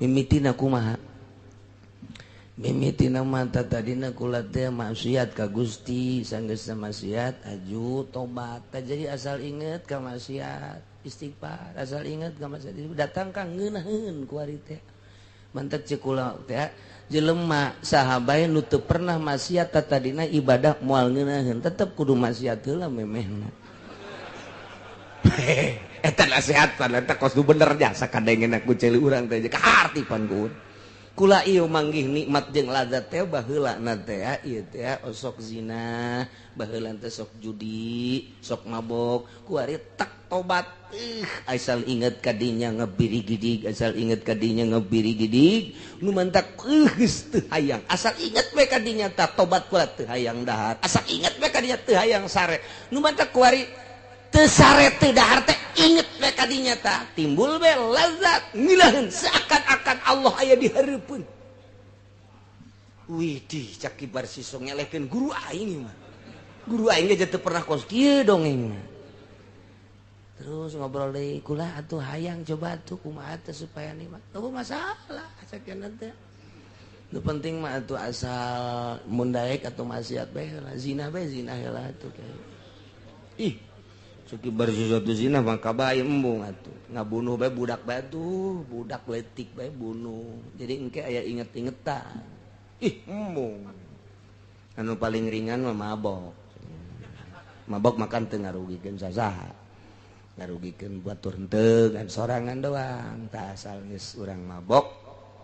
Mimitina kumaha? Mimitina mata tadina kula teh maksiat ka Gusti, sanggeusna maksiat aju tobat. Jadi asal inget ka maksiat istighfar, asal inget ka maksiat datang ka ngeunaheun ku ari teh. Mantak ceuk kula teh jelema saha bae nu teu pernah maksiat tatadina ibadah moal ngeunaheun, tetep kudu maksiat heula memehna. Eta nasehatan eta kos nu bener jasa kadengen ku ceuli urang teh kaharti pan ku. Kula ieu manggih nikmat jeung lazat teh baheula na teh ieu teh osok zina, baheula teh sok judi, sok mabok, ku ari tak tobat. Asal inget kadinya ngebirigidig, asal inget kadinya ngebirigidig, nu mantak geus teu hayang. Asal inget we kadinya tah tobat kula teu hayang dahar. Asal inget we kadinya teu hayang sare. Nu mantak ku ari teu sare teu dahar teh inget we kadinya tah timbul we lazat ngilaheun seakan-akan Allah aya di hareupeun. Widih cak kibar siso ngelehkeun guru aing mah. Guru aing ge teu pernah kos kieu dongeng mah. Terus ngobrol deui kula atuh hayang coba atuh kumaha teh supaya nikmat. Eueuh masalah sakieu teh. Nu penting mah atuh asal mun daek atuh maksiat bae heula, zina bae zina heula atuh. Ih, suki bar sesuatu zina mah kabae embung atuh. Ngabunuh bae budak bae atuh, budak leutik bae bunuh. Jadi engke aya inget-ingetan. Ih, embung. Anu paling ringan mah mabok. Mabok makan teu ngarugikeun sasaha. Ngarugikeun batur henteu kan sorangan doang. Tah asal geus urang mabok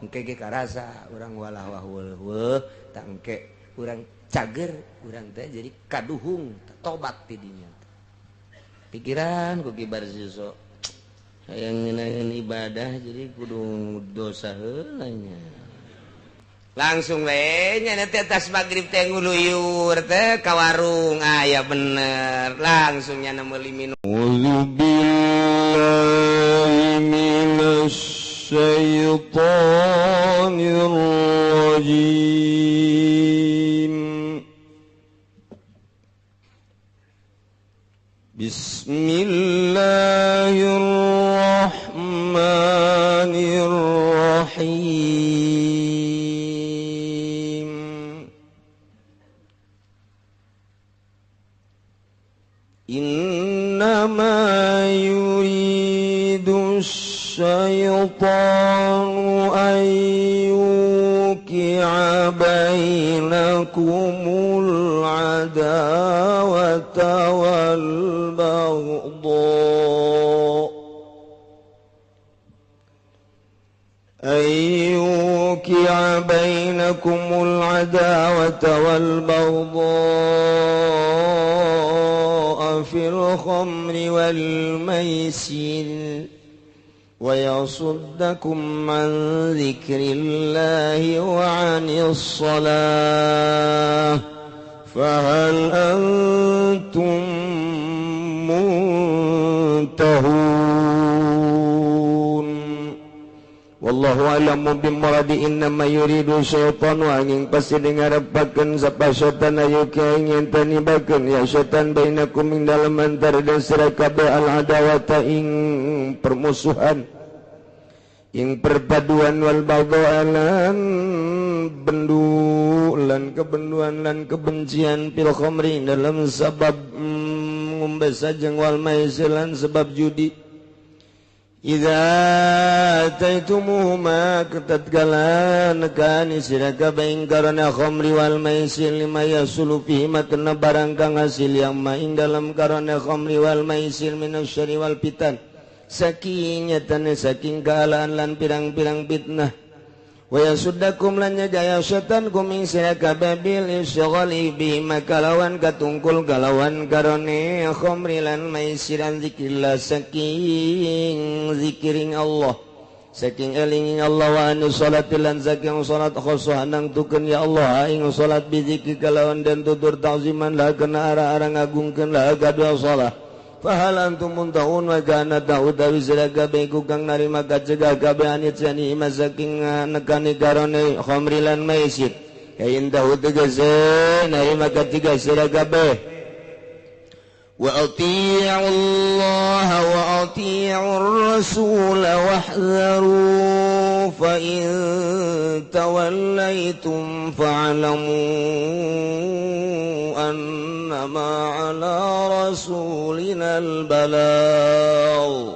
engke ge karasa urang walah wah weuh tah engke urang cager urang teh jadi kaduhung tobat ti dinya. Pikiran ku kibar siso hayang ngeunaheun ibadah jadi kudu dosa heula nya. Langsung we nya teh tas magrib teh nguluyur teh ka warung aya bener langsung nya meuli minum. Auzubillahi minasyaitonir rajim. Bismillahirrahmanirrahim. Innama yuridu syaitanu an yuqi'a bainakumul adawata wal baghdha ay yuqi'a bainakumul adawata wal baghdha fil khamri wal maisir wa yasuddakum an dzikrillahi wa 'anis shalah fahal antum muntahun. Wallahu a'lamu bimuradi innama yuridu syaitanu angin pasti dengarepakeun sapa syaitan ayu kaing tanibakeun ya syaitan bainakum ing dalem antara sira kabeh al adawata ing permusuhan ing perpaduan wal baghdha lan bendu lan kebenduan lan kebencian fil khamri dalam sabab ngombe sajeng wal maisir lan sebab judi. Idza ataitumuhuma tatkala nekani sira kabeh ing karana khamri wal maisir lima yasulu fihi makna barang kang hasil yang ma ing dalam karana khamri wal maisir minasyari wal fitan saking nyatane saking kaalaan lan pirang-pirang fitnah wa yasuddakum lan nyegaya setan kum ing sira kabeh bil isghali bi makalawan katungkul kalawan karone khamri lan maisiran zikrillah saking zikiring Allah saking eling Allah wa anu salat lan saking salat khosoh nang tukeun ya Allah ing salat bi zikri kalawan dan tutur ta'ziman la kana ara-ara ngagungkeun la kadua salat. Fahal antum muntahun wa kana ta'udawi sira kabeh ku kang narima kacegah kabeh anit sani saking nekani karone khamri lan maisir kain tahu tegese narima kacegah sira kabeh. Wa ati'u Allah wa ati'u ar-rasul wahdharu fa in tawallaytum fa'lamu annama 'ala rasulina al-balagh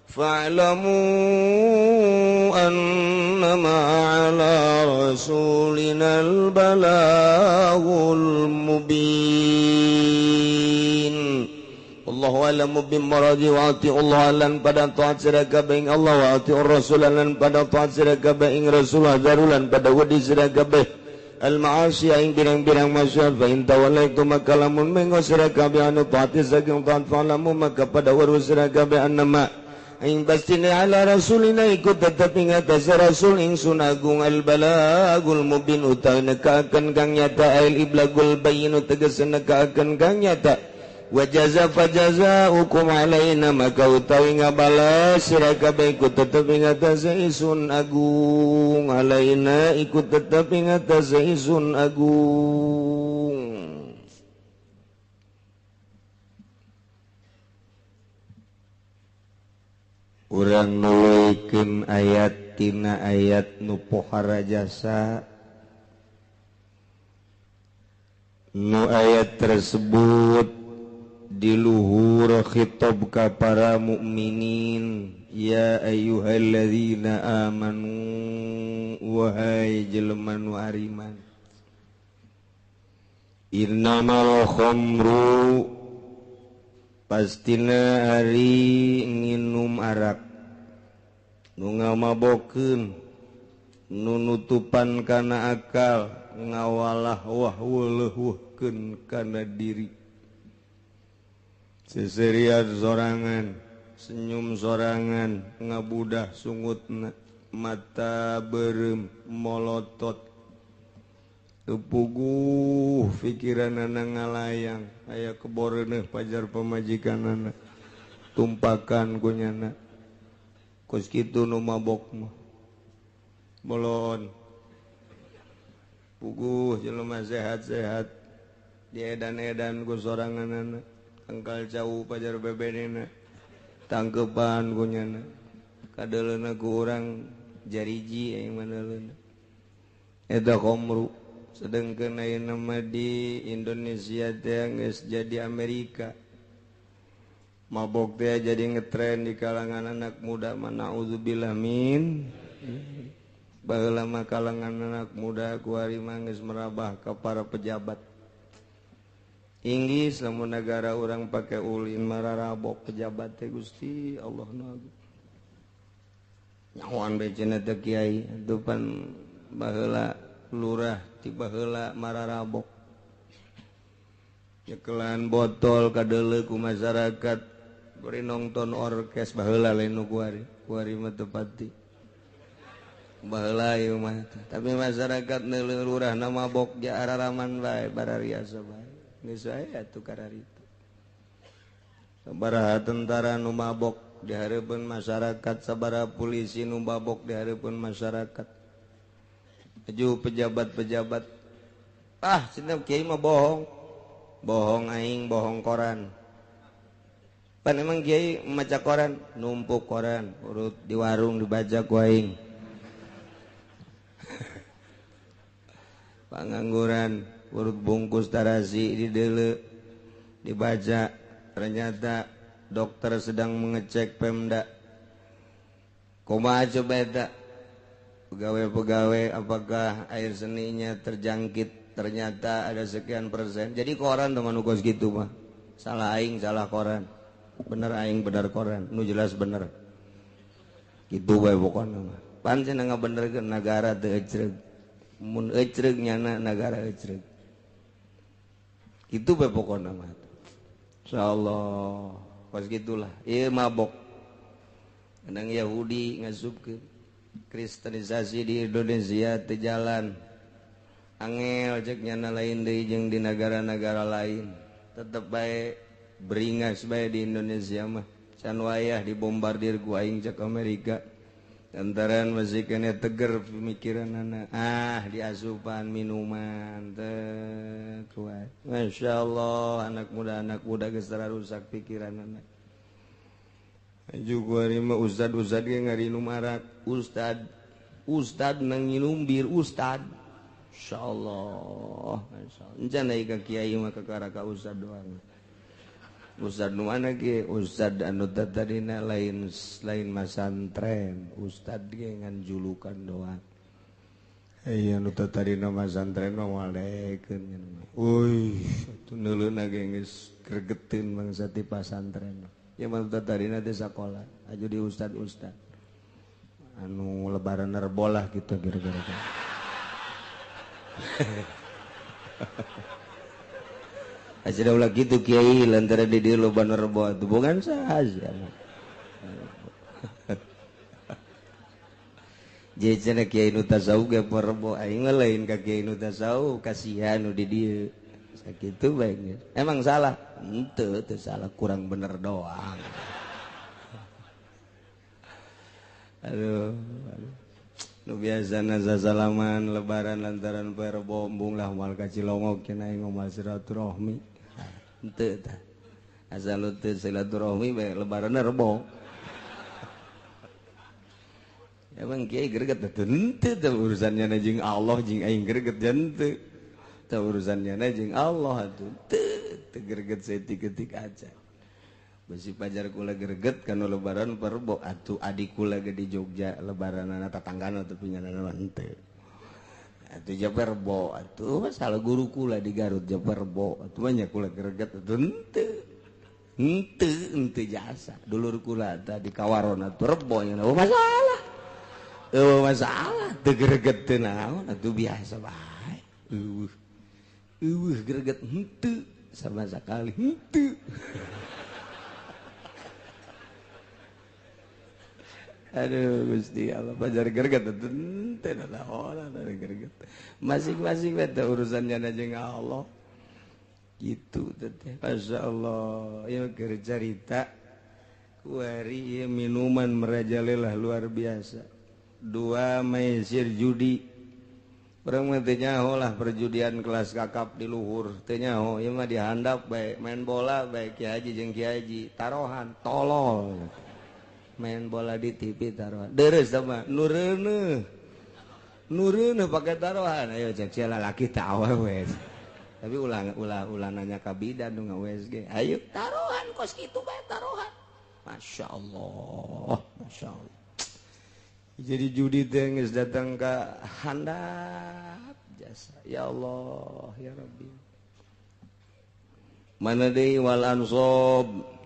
fa'lamu annama 'ala rasulina al-balaghul mubin. Allahu a'lamu bimuradi wa ati'u Allah lan pada taat sira kabeh ing Allah wa ati'ur rasul lan pada taat sira kabeh ing rasul darulan pada wedi sira kabeh al ma'asi ing pirang-pirang maksiat fa in tawallaitum maka lamun mengo sira kabeh anu taat saking taat fa'lamu maka pada weruh sira kabeh annama ing pastine ala rasulina ikut tetep ing atas rasul ingsun agung al balagul mubin utawi nekaken kang nyata al iblagul bayyin tegese nekaken kang nyata wa jaza fa jazaukum alaina maka utawi ngabales sira kabeh iku tetep ing atase ingsun agung alaina iku tetep ing atase ingsun agung. Urang nuluykeun ayat tina ayat nu pohara jasa nu ayat tersebut di luhur khitab ka para mukminin ya ayyuhalladzina amanu wahai jelema nu ariman innamal khamru pastina ari nginum arak nu ngamabokeun nu nutupan kana akal ngawalah wah weuleuhkeun kana diri seserian sorangan senyum sorangan ngabudah sungutna mata berem molotot puguh pikiranana ngalayang aya keboreuneuh pajar pamajikanana tumpakan ku nyana kos kitu nu mabok mah bolon puguh jelema sehat-sehat diedan-edan ku soranganana tangkal cau pajar bebenena tangkepan ku nyana kadeleuna ku urang jariji aya maneleuna eta khamru. Sedangkan ayeuna mah di Indonesia teh geus jadi Amerika. Mabok teh jadi ngetren di kalangan anak muda mah naudzubillah min. Baheula mah kalangan anak muda kuari mah geus merabah ka para pejabat. Inggris lamun negara urang pake ulin mararabok pejabat teh Gusti Allah nu agung. Nyahoan bae cenah teh kiai atuh pan baheula lurah tiba heula mararabok nyekelan botol kadeuleu ku masyarakat bari nonton orkes baheula lain nu kuari kuari mah teu pati baheula ieu mah tapi masyarakat neuleuh lurahna mabok ja araraman bae barariasa bae geus aya atuh kararitu sabaraha tentara nu mabok di hareupeun masyarakat sabaraha polisi nu mabok di hareupeun masyarakat aju pejabat-pejabat ah cenah kiai mah bohong bohong aing bohong koran pan emang kiai maca koran numpuk koran urut di warung dibaca ku aing pangangguran urut bungkus tarasi di deuleu dibaca ternyata dokter sedang mengecek Pemda kumaha coba eta pegawai-pegawai apakah air seninya terjangkit ternyata ada sekian persen jadi koran teman kos gitu mah salah aing salah koran bener aing bener koran nu jelas bener gitu bae pokona mah pan cenah ngabenerkeun nagara teu ecreug mun ecreug nyana nagara ecreug kitu bae pokona mah insyaallah kos gitulah ieu mabok endang Yahudi ngasupkeun Kristenisasi di Indonesia teu jalan angel cek nyana lain deui jeung di negara-negara lain tetep bae beringas bae di Indonesia mah can wayah dibombardir ku aing cek Amerika lantaran masih kene teger pemikiranana ah diasupan minuman teh kuat masyaallah anak muda geus rusak pikiranana. Aju kuari mah ustad-ustad ge ngarinum arak, ustad ustad nang nginum bir ustad. Insyaallah, insyaallah. Encan ai ka kiai mah kakara ka ustad doang. Ustad nu mana ge? Ustad anu tadina lain lain masantren, ustad ge ngan julukan doang. Aya nu tadina masantren mah moal daekeun. Euy, atuh neuleuna ge geus gregeteun bangsa ti pasantren. Ya mah tadina teh sakola, aju di ustad-ustad. Anu lebaran rebo lah gitu kira-kira. Aja ulah gitu kiai lantaran di dieu loba nu rebo atuh bukan saha sia. Jadi cenah kiai nu tasawuf ge rebo aing mah lain ka kiai nu tasawuf kasihan nu di dieu. Sakitu bae geus. Emang salah? Henteu, teu salah, kurang bener doang. Aduh, aduh. Nu biasana sasalaman lebaran lantaran poe Rebo embung lah moal ka Cilongok cenah aing moal silaturahmi. Henteu tah. Asal teu silaturahmi bae lebaranna Rebo. Emang kiai greget teh henteu teh urusannya na jeung Allah jeung aing greget henteu. Teh urusannya na jeung Allah atuh teu teu greget saeutik-eutik aja. Besi pajar kula greget kana lebaran perbo atuh adik kula ge di Jogja lebaranana tatanggana teu pinyanana henteu. Atuh japerbo atuh masalah guru kula di Garut japerbo atuh banyak kula greget atuh henteu. Henteu henteu jasa dulur kula tah di Kawaron atuh rebo nya masalah. Eueuh masalah teu greget teu naon atuh biasa bae. Eueuh. Eueuh greget henteu sama sekali henteu. Aduh Gusti Allah pajar greget henteu naon greget. Masing-masing teh urusannya jeung Allah. Gitu teh. Masyaallah ieu keur carita kuari ieu minuman merajalela luar biasa. Dua maisir judi. Urang mah teu nyaho lah perjudian kelas kakap di luhur teu nyaho ieu mah dihandap bae main bola bae kiai haji jeung kiai haji tarohan tolol. Main bola di TV taruhan deres sama nureuneuh nureuneuh pakai taruhan ayo cek sia lalaki teh awewe tapi ulah ulah ulah nanya ka bidan nu nga-USG ayo taruhan kos kitu bae taruhan masyaallah masyaallah jadi judi teh geus datang ka handap jasa ya Allah ya Rabbi mana deui wal ansob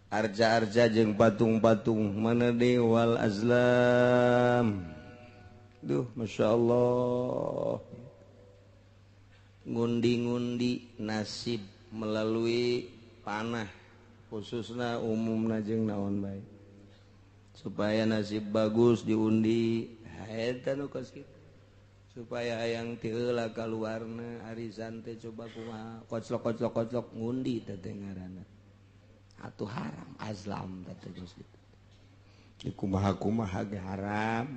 arca-arca jeung patung-patung mana deui wal azlam duh masyaallah ngundi-ngundi nasib melalui panah khususna umumna jeung naon bae supaya nasib bagus diundi eta nu kos kitu supaya hayang ti heula kaluarna arisan teh coba kumaha koclok-koclok-koclok ngundi teh ngaranna atuh haram azlam teh geus kitu di kumaha-kumaha ge haram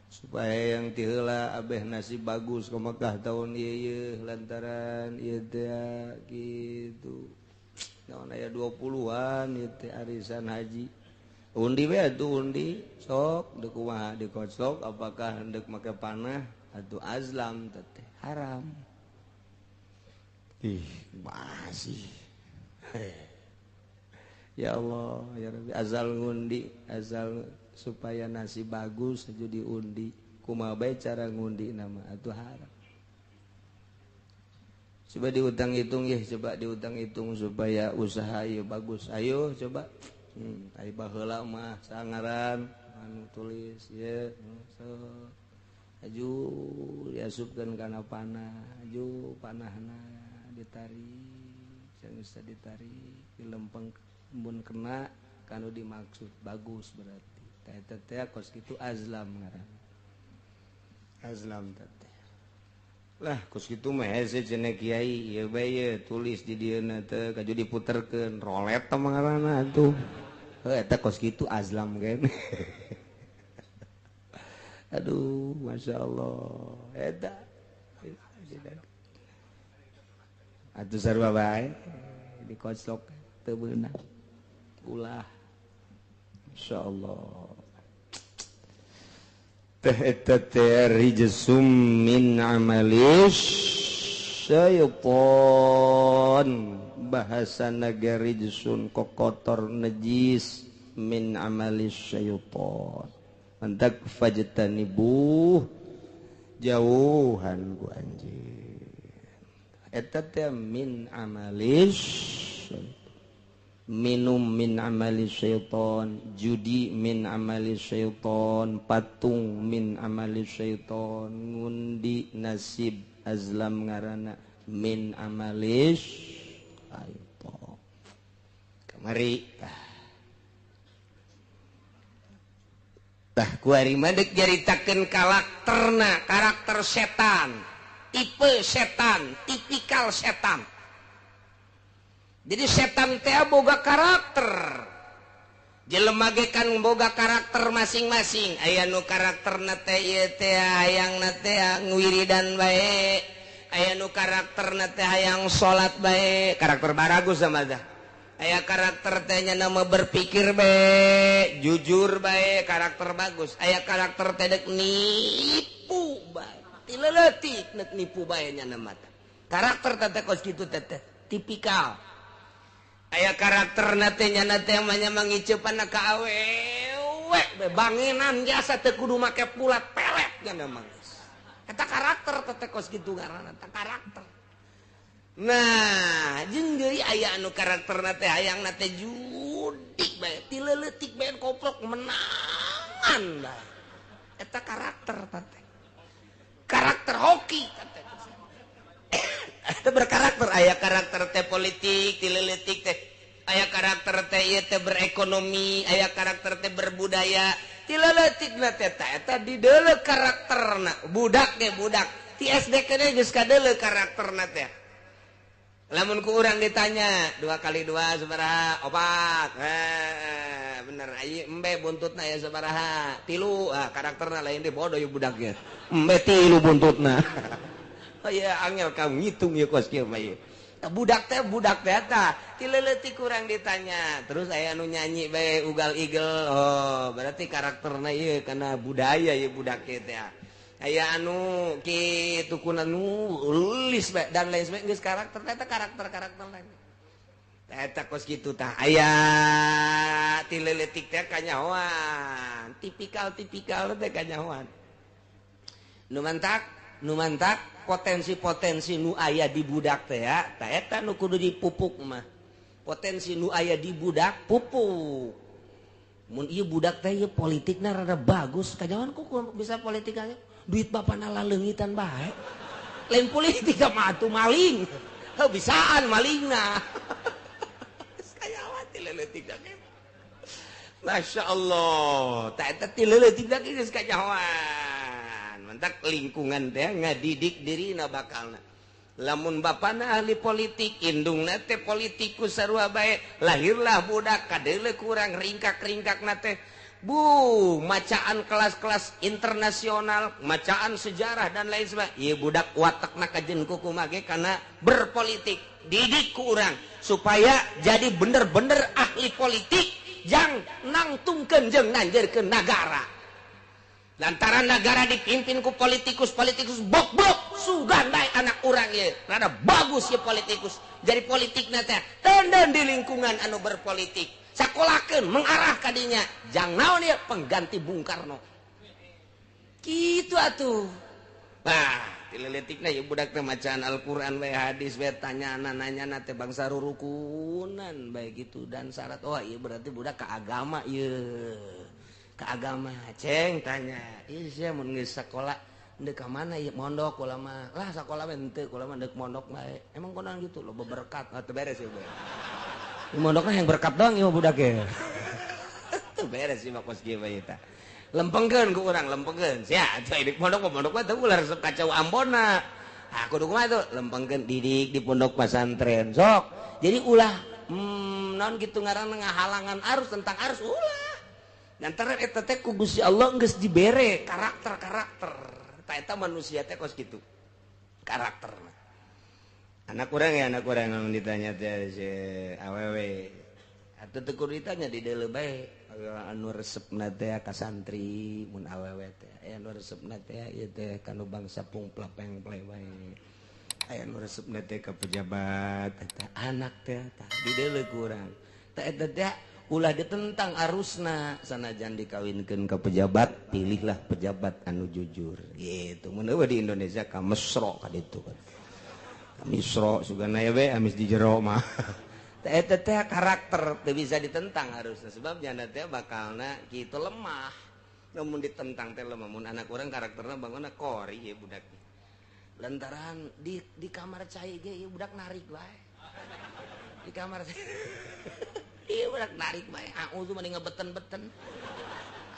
supaya yang ti heula abeh nasib bagus ke Mekah tahun ieu lantaran ieu teh kitu naon aya 20-an ieu teh arisan haji undi we atuh undi sok deuk kumaha dikoclok apakah hendeuk make panah atuh azlam teh haram ih masih ya Allah ya Rabbi azal ngundi azal supaya nasib bagus aja diundi kumaha bae cara ngundi nama atuh haram coba diutang hitung ya coba diutang hitung supaya usaha ieu bagus ayo coba ai baheula mah sangaran anu tulis ye so aju diasupkeun kana panah aju panahna ditarik geus ditarik dilempeng mun kena kanu dimaksud bagus berarti teh teh kos kitu azlam ngaranna azlam teh lah kos kitu mah hese cenah kiai ieu bae ye tulis di dieuna teh kaju diputerkeun rolet teh ngaranna atuh heuh eta kos kitu azlam kene aduh masyaallah eta atuh sarua bae dikoclok teu beunang. Ulah. Insyaallah. Teh eta teh rijsum min amalis syaiton. Bahasa naga rijsun kokotor najis min amalis syaiton. Mantak fajtanibuh, jauhan ku anjing. Eta teh min amalis, minum min amali syaiton, judi min amali syaiton, patung min amali syaiton, ngundi nasib azlam ngarana min amali syaiton. Kamari tah kuari mah deuk nyaritakeun karakterna, karakter setan, tipe setan, tipikal setan. Jadi setan teh boga karakter. Jelema ge kan boga karakter masing-masing. Aya nu karakterna teh ieu teh hayangna teh ngwiridan bae. Aya nu karakterna teh hayang salat bae, karakter baragus sama dah. Aya karakter teh nya nama berpikir bae, jujur bae, karakter bagus. Aya karakter teh deuk nipu bae. Ti leutik nek nipu bae nya nama teh. Karakter teh kos kitu teh tipikal. Aya karakter nate nya nate mah mangicepan ka awewe banginan jasa teu kudu make pulat pelet nya mah geus. Eta karakter teh kos kitu ngaranna eta karakter. Nah, jeung deui aya anu karakterna teh hayangna teh judi bae, ti leutik bae koplok menangan bae. Eta karakter teh. Karakter hoki teh. Itu berkarakter, aya karakter teh politik ti leutik teh, aya karakter teh ieu teh berekonomi, aya karakter teh berbudaya ti leutikna teh eta dideuleu karakterna. Budak ge budak ti SD keneh geus kadeuleu karakterna teh. Lamun ku urang ditanya 2 kali 2 sabaraha? 4. Bener ieu embe buntutna aya sabaraha? 3. Ah karakterna lain deui bodoh ieu budak ge. Embe 3 buntutna. Oh iya angel kamu ngitung ya kos kieu mah ieu. Budak teh eta ti leutik kurang ditanya. Terus aya nu nyanyi bae ugal igel. Oh, berarti karakterna ieu kana budaya ieu budak ieu teh. Aya anu kitu kuna nulis bae dan lain sebagainya geus karakter eta karakter-karakter lain. Eta kos kitu tah. Aya ti leutik teh kanyahoan. Tipikal-tipikal teh kanyahoan. Nu mantak potensi-potensi nu aya di budak teh ya, ta eta nu kudu dipupuk mah. Potensi nu aya di budak pupuk. Mun ieu budak teh ieu politikna rada bagus, kajawan ku bisa politik aja. Duit bapana laleungitan bae. Lain politik mah atuh maling. Heuh bisaan malingna. Geus kajawan ti leutik teh. Masya Allah, ta eta ti leutik teh geus kajawan. Mantak lingkungan teh ngadidik dirina bakalna. Lamun bapana ahli politik, indungna teh politikus sarua bae, lahirlah budak kadeuleu kurang ringkak-ringkakna teh. Bu, macaan kelas-kelas internasional, macaan sejarah dan lain sebagainya. Ieu budak watakna kajen kukumaha ge kana berpolitik. Didik ku urang supaya jadi bener-bener ahli politik jang nangtungkeun jeung nanjeurkeun nagara. Lantaran negara dipimpin ku politikus-politikus bok-bok sugan bae anak urang ieu. Rada bagus ieu politikus. Jadi politikna teh tenden di lingkungan anu berpolitik. Sakolakeun mengarah ka dinya. Jang naon ieu pengganti Bung Karno. Kitu atuh. Bah, ti leutikna ieu budak teh macaan Al-Qur'an bae hadis bae tanyana nanyana teh bangsa rurukunan bae gitu dan syarat oh ieu berarti budak ka agama ieu. Ke agama ceng tanya ieu sia mun geus sakola deuk ka mana ieu mondok kula mah lah sakola we henteu kula mah deuk mondok bae emang konan gitu loba berkat teu beres ieu bae mondokna yang berkat doang ieu budak ge teu beres ieu mah kos kieu bae eta lempengkeun ku urang lempengkeun sia atuh deuk mondok mah mondok mah teu ulah resep kacau Ambonna ah kudu kumaha tuh lempengkeun didik di pondok pesantren sok jadi ulah naon kitu ngaranna ngahalangan arus tentang arus ulah. Lantaran eta teh ku Gusti Allah geus dibere karakter-karakter. Ta eta manusia teh kos kitu. Karakterna. Anak urang ya, anak urang lamun ditanya teh si awewe. Atuh teu kudu ditanya di deuleu bae anu resepna teh ka santri mun awewe teh aya anu resepna teh ieu teh ka nu bangsa pungplak pengple bae. Aya nu resepna teh ka pejabat eta anak teh tah di deuleu kurang. Tah eta teh ulah ditentang arusna sanajan dikawinkeun ka pejabat, pilihlah pejabat anu jujur gitu. Mun eueuh di Indonesia ka mesro ka ditu. Ka misro sugana we amis di jero mah. Eta teh karakter teu bisa ditentang harusna sebab janda teh bakalna kitu lemah. Lamun ditentang teh lemah, mun anak urang karakterna bangunna kori ye budak. Lantaran di kamar cai ge ieu budak narik bae. Di kamar ieu budak narik bae, auzu mah ngebeten-beten.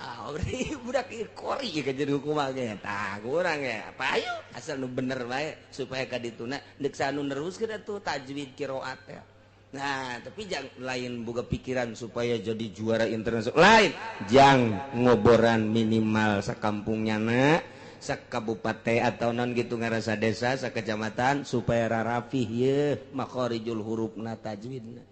Ah, berarti budak ieu kori ka jadi kumaha ge. Tah kurang ge. Apa ayo asal nu bener bae supaya ka dituna deuk sanu neruskeun atuh tajwid qiraat teh. Nah, tapi jangan lain boga pikiran supaya jadi juara internasional. Lain, jang ngoboran minimal sakampungnya na, sakabupaten atau non gitu ngarasa desa, sakecamatan supaya rarapih ye makhorijul hurufna tajwidna.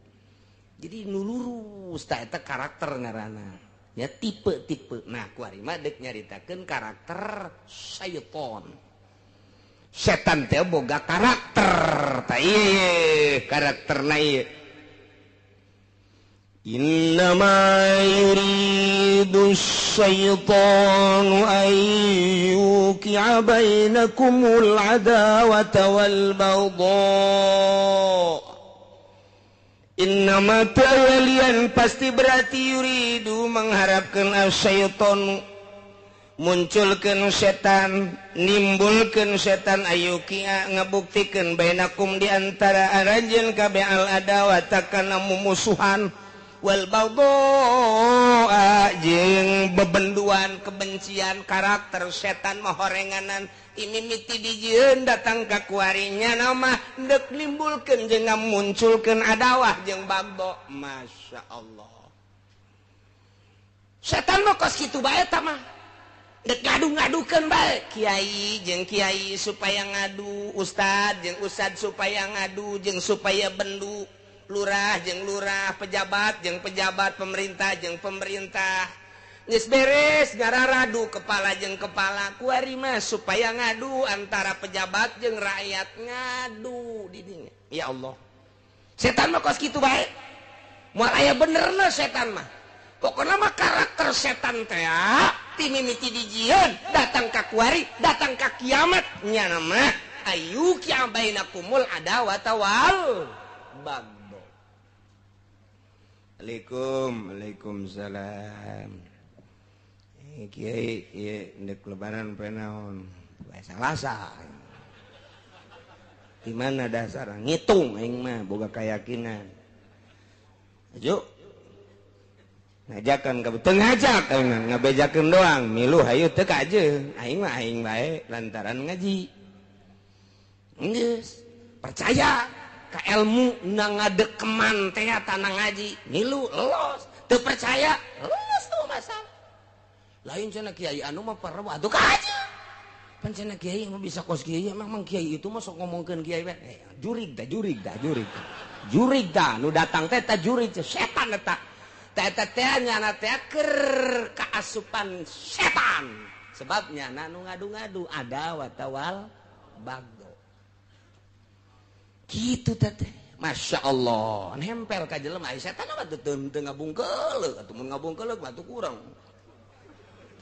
Jadi nu lurus tah eta karakter ngaranna. Ya tipe-tipe. Nah, kuari mah deuk nyaritakeun karakter syaiton. Setan teh boga karakter tah ieu karakterna ieu. Innama yuridu syaitanu an yuqi'a bainakumul adawata wal baghdha. Innama ta'walian pasti berarti yuridu mengharapkan asyaitanu munculkeun setan, nimbulkeun setan ayukia ngabuktikeun bainakum di antara aranjeun kabeh al adawata kana mumusuhan wal baghdha jeung bebenduan kebencian karakter setan mah horenganan imimiti dijieun datang ka kuarinya nama deuk nimbulkeun jeung ngamunculkeun adawah jeung baghdha. Masya Allah, setan mah kos kitu bae ta mah dek ngadu-ngadukeun bae kiai jeung kiai supaya ngadu, ustad jeung ustad supaya ngadu jeung supaya bendu, lurah jeung lurah, pejabat jeung pejabat, pemerintah jeung pemerintah. Geus beres ngararadu kepala jeung kepala kuari mah supaya ngadu antara pejabat jeung rakyat ngadu di dinya. Ya Allah, setan mah kos kitu bae. Moal aya benerna setan mah. Pokokna mah karakter setan teh timimiti dijieun datang ka kuari, datang ka kiamat nya mah ayu kia bainakumul adawata wal baghdha. Assalamualaikum, waalaikumsalam. Kiai ieu ndek lebaran poe naon? Poe Salasa. Di mana dasar ngitung aing mah boga keyakinan. Ayo ngajakan ka teu ngajak aing ngabejakeun doang milu hayu teu kajeun aing mah aing bae lantaran ngaji. Geus percaya ka ilmu na ngadekeman teh tanah ngaji milu los, teu percaya los tuh masalah. Lain cenah kiai anu mah parah atuh kajeun. Pan cenah kiai mah bisa kos kiai emang mang kiai itu mah sok ngomongkeun kiai bae. Jurig tah jurig tah jurig. Jurig tah nu datang teh tah jurig setan eta. Eta teh nyana teh keur kaasupan setan. Sebabnya nu ngadu-ngadu ada watawal bagdo. Kitu teh. Masya Allah, nempel ka jelema ai setan mah teu teu ngabungkeuleuh, atuh mun ngabungkeuleuh mah atuh kurang.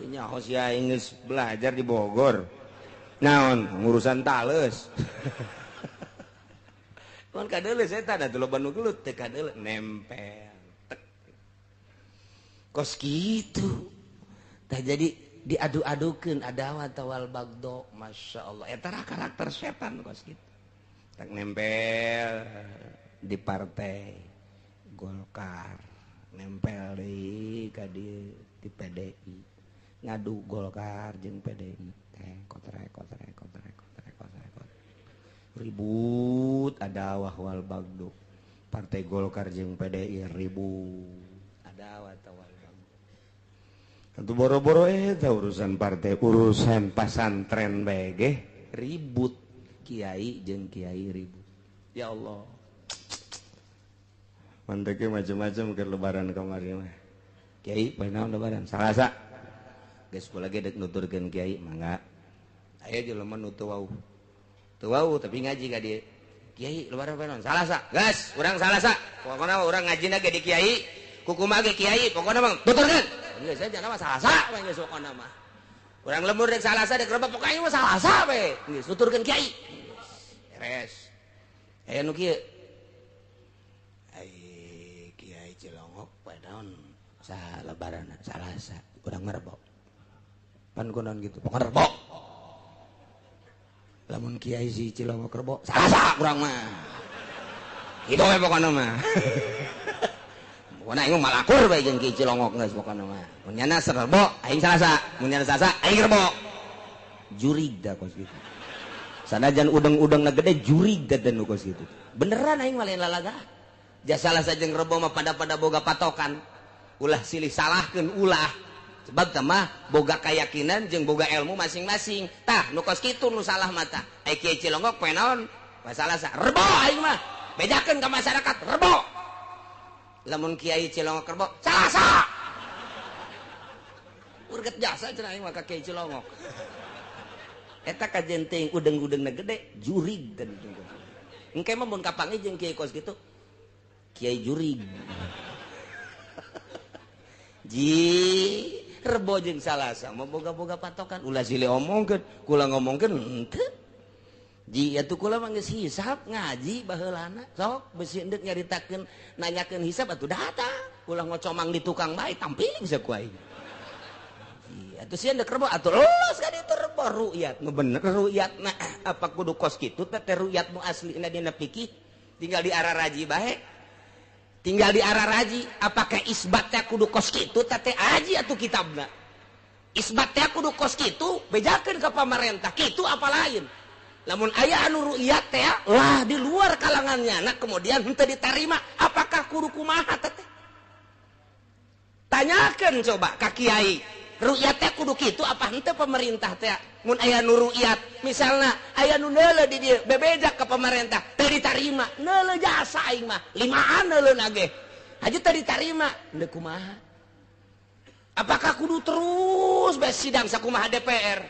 Teu nyaho sia geus belajar di Bogor. Naon ngurusan tales. Mun kadeuleuh setan atuh loba nu gelut teu kadeuleuh nempel. Kos gitu. Tah jadi diadu-adukeun adawat wal bagdo. Masya Allah, eta karakter setan kos gitu. Tak nempel di partai Golkar, nempel di ka di PDI, ngadu Golkar jeung PDI teh kotrek kotrek kotrek kotrek kotrek ribut adawah wal bagdo. Partai Golkar jeung PDI ribut adawat wal bagdo. Tentu boro-boro eta urusan partai, urusan pasantren bae ge ribut. Kiai jeung kiai ribut. Ya Allah. Manteknya macam-macam ke lebaran kamari mah. Kiai poe naon lebaran? Salasa. Geus kula ge deuk nuturkeun kiai mangga. Aya jelema nu teu wauh. Teu wauh tapi ngaji ka dieu. Kiai lebaran poe naon? Salasa. Geus, urang Salasa. Pokona mah urang ngajina ge di kiai, kukumaha ge kiai, pokona mah tuturkeun. Geus aja mah Salasa we geus pokona mah. Urang lembur dek Salasa dek Rebo pokoknya mah Salasa we. Geus tuturkeun kiai. Beres. Aya nu kieu. Ai Kiai Cilongok poe naon? Lebaran Salasa, urang mah Rebo. Pan kunaon gitu, pokona Rebo. Lamun Kiai si Cilongok Rebo, Salasa urang mah. Kitu we pokona mah. Pokona aing mah malakur bae jeung Kiai Cilongok geus pokona mah. Mun nyana Rebo, aing Salasa. Mun nyana Salasa, aing Rebo. Jurig da kos kitu. Sanajan udeng-udengna gede jurig da nu kos kitu. Beneran aing mah lain lalaga. Ja Salasa jeung Rebo mah pada-pada boga patokan. Ulah silih salahkeun ulah. Sebab tah mah boga keyakinan jeung boga ilmu masing-masing. Tah nu kos kitu nu salah mah tah. Ai Kiai Cilongok poe naon? Poe Salasa. Rebo aing mah. Bejakeun ka masyarakat Rebo. Lamun Kiai Cilongok Rebo, Salasa. Urget jasa cenah aing mah ka Kiai Cilongok. Eta kajen teuing udeng-udengna gede jurig dan engke mah mun kapanggih jeung kiai kos kitu kiai jurig. Ji Rebo jeung Salasa mah boga-boga patokan ulah silih omongkeun kula ngomongkeun henteu. Ji atuh kula mah geus hisab ngaji baheulana sok besi endek nyaritakeun nanyakeun hisab atuh datang ulah ngocomang di tukang bae tampiling saku aing. Ji atuh sieun dek Rebo atuh los ka ditu Rebo ru'yat nu bener ru'yatna apa kudu kos kitu teh ru'yat nu aslina dina fikih tinggal di arah raji bae. Tinggal di arah raji apakah isbat teh kudu kos kitu teh aji atuh kitabna. Isbat teh kudu kos kitu bejakeun ka pamarentah kitu apa lain. Lamun aya anu ru'yat teh lah di luar kalangannya nah kemudian henteu ditarima apakah kudu kumaha teh. Tanyakeun coba ka kiai ru'yat teh kudu kitu apa henteu pemerintah teh. Mun aya nu ru'yat misalna aya nu neuleuh di dieu bebejak ka pemerintah teu ditarima neuleuh jasa aing mah limaan neuleuna ge haji teu ditarima henteu kumaha. Apakah kudu terus bae sidang sakumaha DPR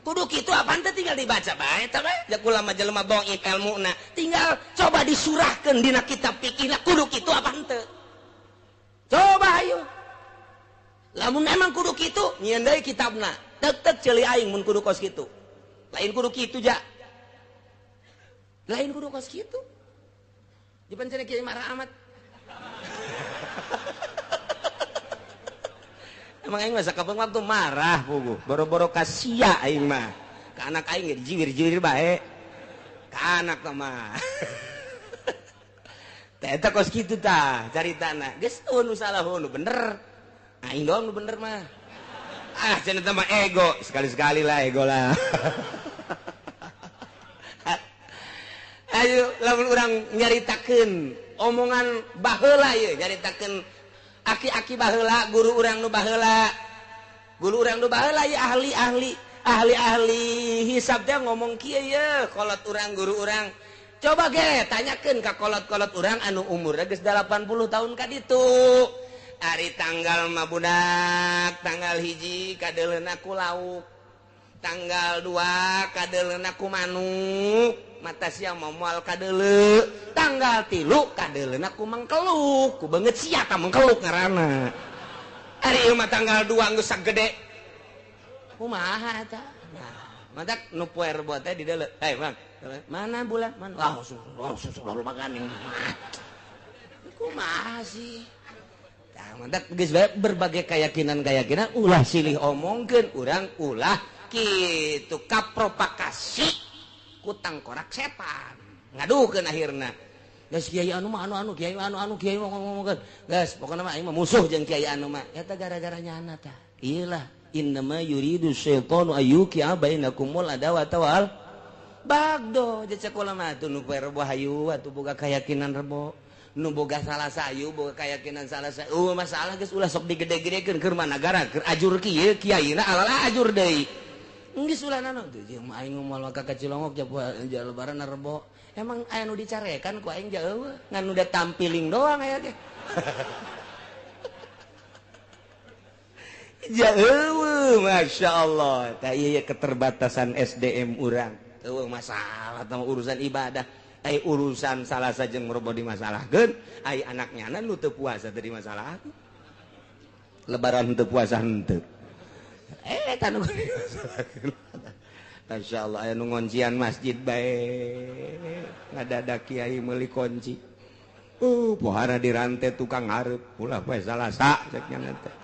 kudu kitu apa henteu tinggal dibaca bae eta bae ja kula mah jelema dhaif elmuna tinggal coba disurahkeun dina kitab fikihna kudu kitu apa henteu. Coba ayo lamun emang kudu kitu nyieun deui kitabna tek-tek ceuli aing mun kudu kos kitu lain kudu kitu ja lain kudu kos kitu dipan cenah kiai marah amat. Emang aing mah sakapeung waktu marah puguh boro-boro ka sia aing mah ka anak aing ge dijiwir-jiwir bae ka anak teh mah. Teh eta kos kitu tah caritana geus nu salah nu bener aing doang nu bener mah. Ah cenah teh mah ego sekali-sekali lah ego lah. Ayo lamun urang nyaritakeun omongan baheula ieu nyaritakeun aki-aki baheula guru urang nu baheula guru urang nu baheula ieu ahli-ahli ahli-ahli hisab teh ngomong kieu ye kolot urang guru urang coba ge tanyakeun ka kolot-kolot urang anu umurna geus 80 tahun ka ditu. Ari tanggal mah budak tanggal 1 kadeuleuna ku lauk tanggal 2 kadeuleuna ku manuk mata sia moal kadeuleu tanggal 3 kadeuleuna ku mangkeluk ku beungeut sia ta mangkeluk ngaranna. Ari ieu mah tanggal 2 geus sagede kumaha eta. Nah mantak nu poe Rebo teh di deuleu hei Bang mana bulan mana langsung lalu makan kumaha sih. Mantak geus bae berbagai keyakinan-keyakinan ulah silih omongkeun urang ulah kitu kapropagasi ku tangkorak setan ngadukeun akhirna geus kiai anu mah anu kiai anu kiai ngomongkeun geus pokona mah aing mah musuh jeung kiai anu mah eta gara-gara nyana tah ieu lah innama yuridu syaitanu ayyuqi'a bainakumul adawata wal bagdo jeung sakola mah atuh nu poe Rebo hayu atuh boga keyakinan Rebo nu boga salah sayu boga keyakinan salah sayu masalah geus ulah sok digede-gedekeun keur mah nagara keur ajur kieu kiaina alala ajur deui Geus ulah nanaon teh jeung aing moal ka Cilongok ja lebaran Rebo. Emang aya nu dicarekan ku aing jauh ngan udah tampiling doang aya ge. Jauh, Masya Allah. Tah ieu keterbatasan SDM urang. Eueuh masalah tah urusan ibadah. Ai urusan salah sajeng rebo dimasalahkeun, ai anaknya nu teu puasa teu dimasalahkeun. Lebaran teu puasa henteu. Eta nu dimasalahkeun. Masya Allah aya nu ngoncian masjid bae. Ngadadak kiai meuli kunci. Pohara dirante tukang hareup ulah poe Salasa cek nya teh.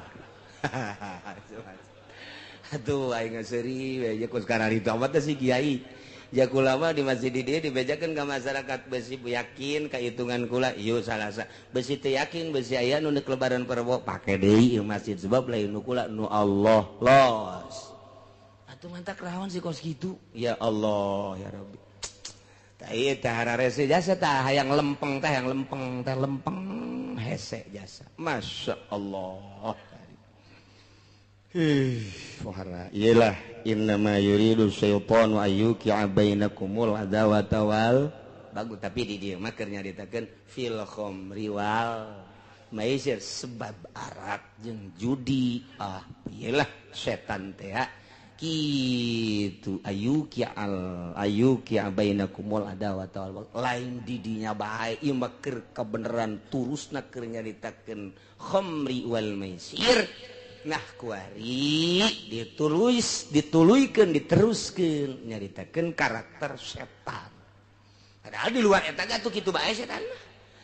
Aduh aing seuri we jeung sekarang itu amat si kiai. Ja kula mah di masjid di dieu dibejakeun ka masyarakat besi yakin ka hitungan kula ieu Salasa. Besi teu yakin besi aya nu neuk lebaran Rebo pake deui ieu masjid sebab lain nu kula nu Allah los. Atuh mantak rawan si kos kitu. Ya Allah ya Rabbi. Tah ieu teh hararese jasa tah hayang lempeng teh hayang lempeng teh lempeng hese jasa. Masya Allah. Wahara iyalah innama yuridu syaitanu ayyuqi'a bainakumul adawata wal bagus tapi di dieu mah keur nyaritakeun fil khamri wal maisir sebab arak jeung judi ah iyalah setan teh kitu ayyuqi'al ayyuqi'a bainakumul adawata wal lain didinya bae ieu mah keur kabeneran turusna keur nyaritakeun khamri wal maisir. Nah kuari ditulis dituluykeun diteruskeun nyaritakeun karakter setan. Padahal di luar eta ge atuh kitu bae setan mah.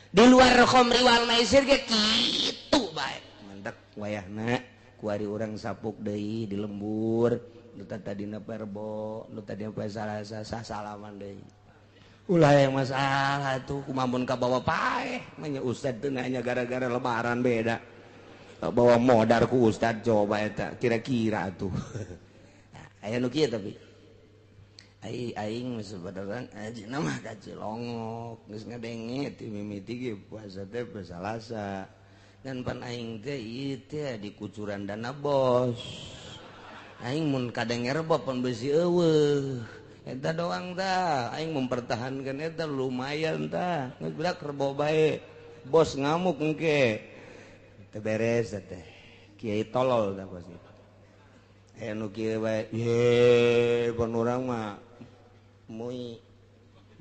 Di luar khamri wal maisir ge kitu bae. Mantak wayahna kuari urang sapuk deui di lembur, nu tadina Rebo, nu tadina poe Salasa sasalaman deui. Ulah yang masalah tuh kumaha mun kabawa paeh, mah nya ustad teu nanya gara-gara lebaran beda. Bawa modar ku ustad coba eta kira-kira tuh. Aya nu kieu tapi ai aing sebenarnya ajina mah ka Cilongok geus ngadenge ti mimiti ge puasa teh poe Salasa dan pan aing teh ieu teh di kucuran dana bos. Aing mun kadenge rebo pan beusi eueuh. Eta doang tah aing mempertahankan eta lumayan tah. Geus berak rebo bae. Bos ngamuk engke. Teu beres teh kiai tolol tah pasti aya nu kieu bae ye pon urang mah mui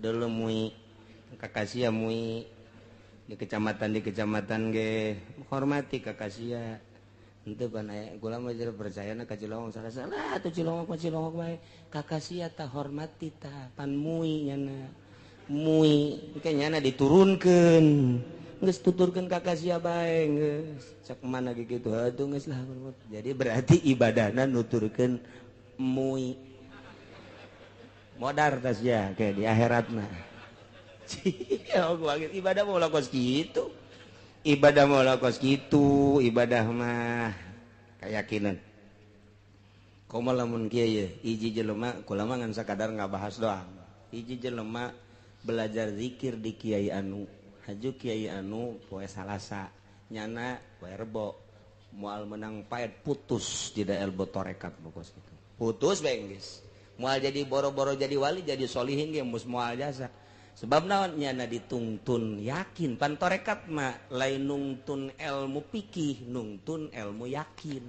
deuleu mui kakasia mui di kecamatan ge hormati kakasia henteu pan aya kula mah jadi percayana ka Cilongok salah-salah atuh Cilongok mah Cilongok bae kakasia tah hormati tah pan mui nyana mui engke nyana diturunkeun geus tuturkeun ka kasia bae geus cek mana ge kitu atuh geus lah. Jadi berarti ibadahna nuturkeun mui modar tas ya kayak di akhiratna. Ibadah mau kos kitu, ibadah mau kos kitu, ibadah mah keyakinan. Komo lamun kieu ye hiji jelema kula mah ngan sakadar ngabahas doang. Hiji jelema belajar zikir di kiai anu haju kiai anu poe Salasa nyana poe Rebo moal menang paet putus tidak elbo torekat pokos gitu putus bae geus moal jadi boro-boro jadi wali jadi solihin ge mus moal jasa sebab naon nyana ditungtun yakin pan torekat mah lain nungtun ilmu pikih nungtun ilmu yakin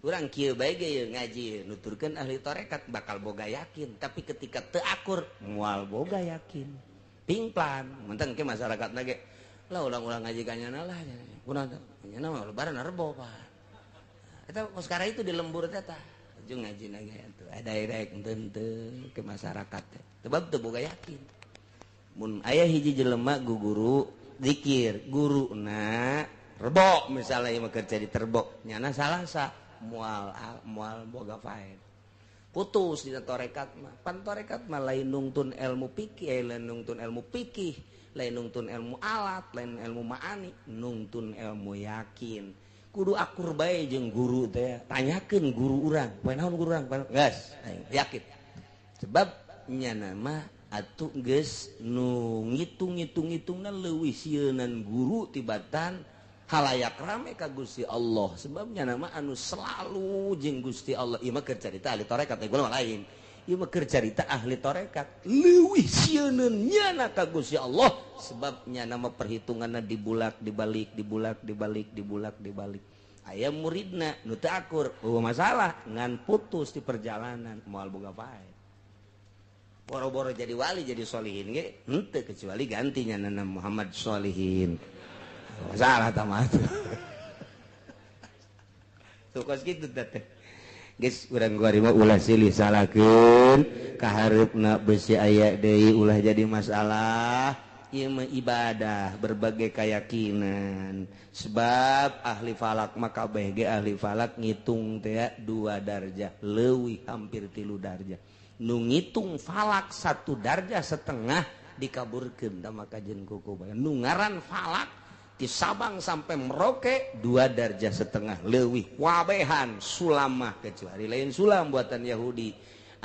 urang kieu bae ge ngaji nuturkeun ahli torekat bakal boga yakin tapi ketika teu akur moal boga yakin pingplan menteng ke masyarakat lagi lah ulang-ulang ngaji kanyana lah kunaon nyana mah lebaran Rebo pak eta sekarang itu di lembur teh tah jeung ngaji nage atuh ada rek henteu ke masyarakat teh sebab teu boga yakin mun aya hiji jelema guru zikir guruna Rebo misalnya ieu mah keur jadi terbo nyana Salasa moal moal boga faed putus dina torekat mah pan torekat mah lain nungtun ilmu pikih lain nungtun ilmu pikih lain nungtun ilmu alat lain ilmu ma'ani nungtun ilmu yakin kudu akur bae jeung guru teh tanyakeun guru urang poe naon guru urang geus yakin sebab nyana mah atuh geus nu ngitung-ngitung-ngitungna leuwih sieunan guru tibatan Halayak rame ka Gusti Allah sebabnya nama anu selalu jeung Gusti Allah. Ieu mah keur carita ahli tarekat, teh mah lain. Ieu mah keur carita ahli tarekat. Leuwih sieuneun nyana ka Gusti Allah sebabnya nama perhitunganna dibulak dibalik dibulak dibalik dibulak dibalik. Aya muridna nu teu akur, eueuh masalah ngan putus di perjalanan moal boga pae. Boro-boro jadi wali jadi solihin ge henteu kecuali gantinya nana Muhammad Solihin. Salah tamat. Tuh kos kitu teh. Geus urang kuari mah ulah silih salahkeun, kahareupna besi aya deui ulah jadi masalah. Ieu mah ibadah berbagai keyakinan. Sebab ahli falak mah kabeh ge ahli falak ngitung teh 2 darjah, leuwih hampir 3 darjah. Nu ngitung falak 1 darjah setengah dikaburkeun tah maka jeung kuku. Nu ngaran falak di Sabang sampai Merauke 2 darjah setengah leuwih wabehan sulamah kecuali lain sulam buatan Yahudi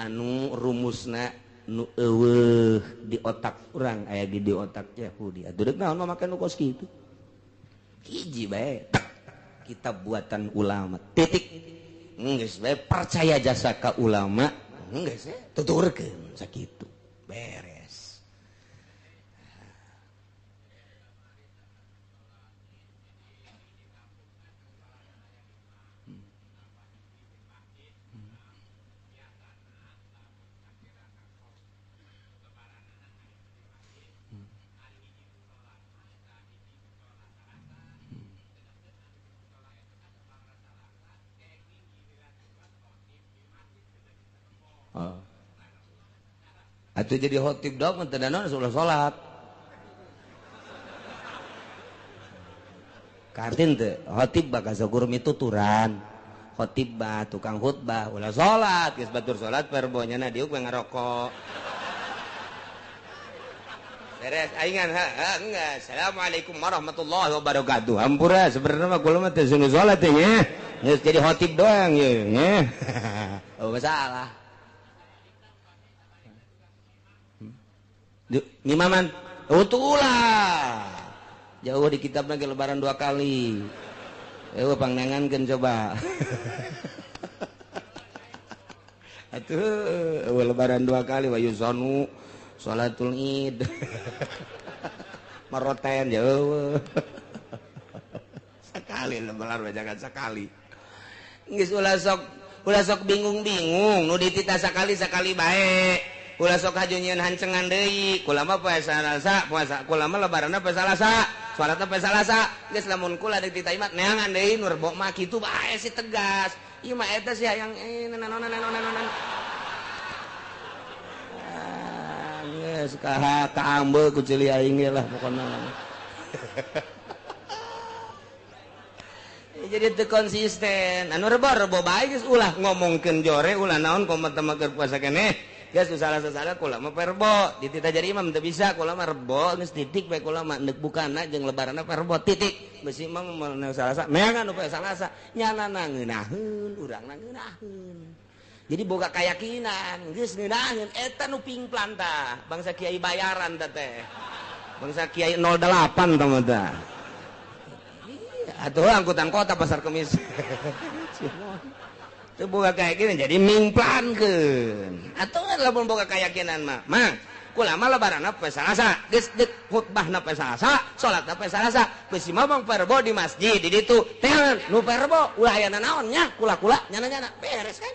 anu rumusna nu eueuh di otak urang aya di otak Yahudi atuh deuk naon mah make nu kos kitu hiji bae kitab buatan ulama titik geus bae percaya jasa ka ulama geus tuturkeun sakitu beres. Oh. Atau jadi khotib dong teu naon ulah salat. Kartin teu khotib bakal sakur mituturan. Khotib bah tukang khutbah ulah salat geus batur salat perbonya na diuk we ngarokok. Beres aingan ha enggak. Assalamualaikum warahmatullahi wabarakatuh. Hampura sebenarnya mah kula mah teu sunu salat teh nya. Geus jadi khotib doang ye nya. Oh masalah. Ngimaman utuh ulah jauh di kitab lagi lebaran 2 kali pangnangankeun coba atuh lebaran 2 kali wa yusanu salatul id maroten jauh sekali lebaran jangan sekali geus ulah sok bingung-bingung nu dititah sakali-sakali bae. Kula sok haju nyieun hancengan deui, kula mah poe Salasa, puasa kula mah lebaranna poe Salasa, salatna poe Salasa. Geus lamun kula deuk dititah mah neangan deui nu rebo mah kitu bae si tegas. Ieu mah eta sih hayang naon. Ah, geus kaambe ku ceuli aing ge lah pokona. Jadi teu konsisten. Anu rebo-rebo bae geus ulah ngomongkeun jore, ulah naon komo teh mah keur puasa keneh. Geus salah-salah kula mah perbo, dititah jadi imam teu bisa kula mah rebo geus titik bae kula mah neuk bukana jeung lebaranna perbo titik. Besi imam mah Salasa, neangan nu poe Salasa, nyana ngeunaheun, urangna ngeunaheun. Jadi boga keyakinan, geus ngeunaheun eta nu pingplan tah, bangsa kiai bayaran teh teh. Bangsa kiai 08 tah mah tah. Atuh angkutan kota pasar Kemis. Itu boga keyakinan jadi mingplankeun. Atuh lamun boga keyakinan mah, mah kula mah lebaranna poe Salasa, geus deuk khutbahna poe Salasa, salatna poe Salasa, geus mah perbo di masjid di ditu. Teh nu perbo ulah aya nanaon nya, kula-kula nyana-nyana beres kan?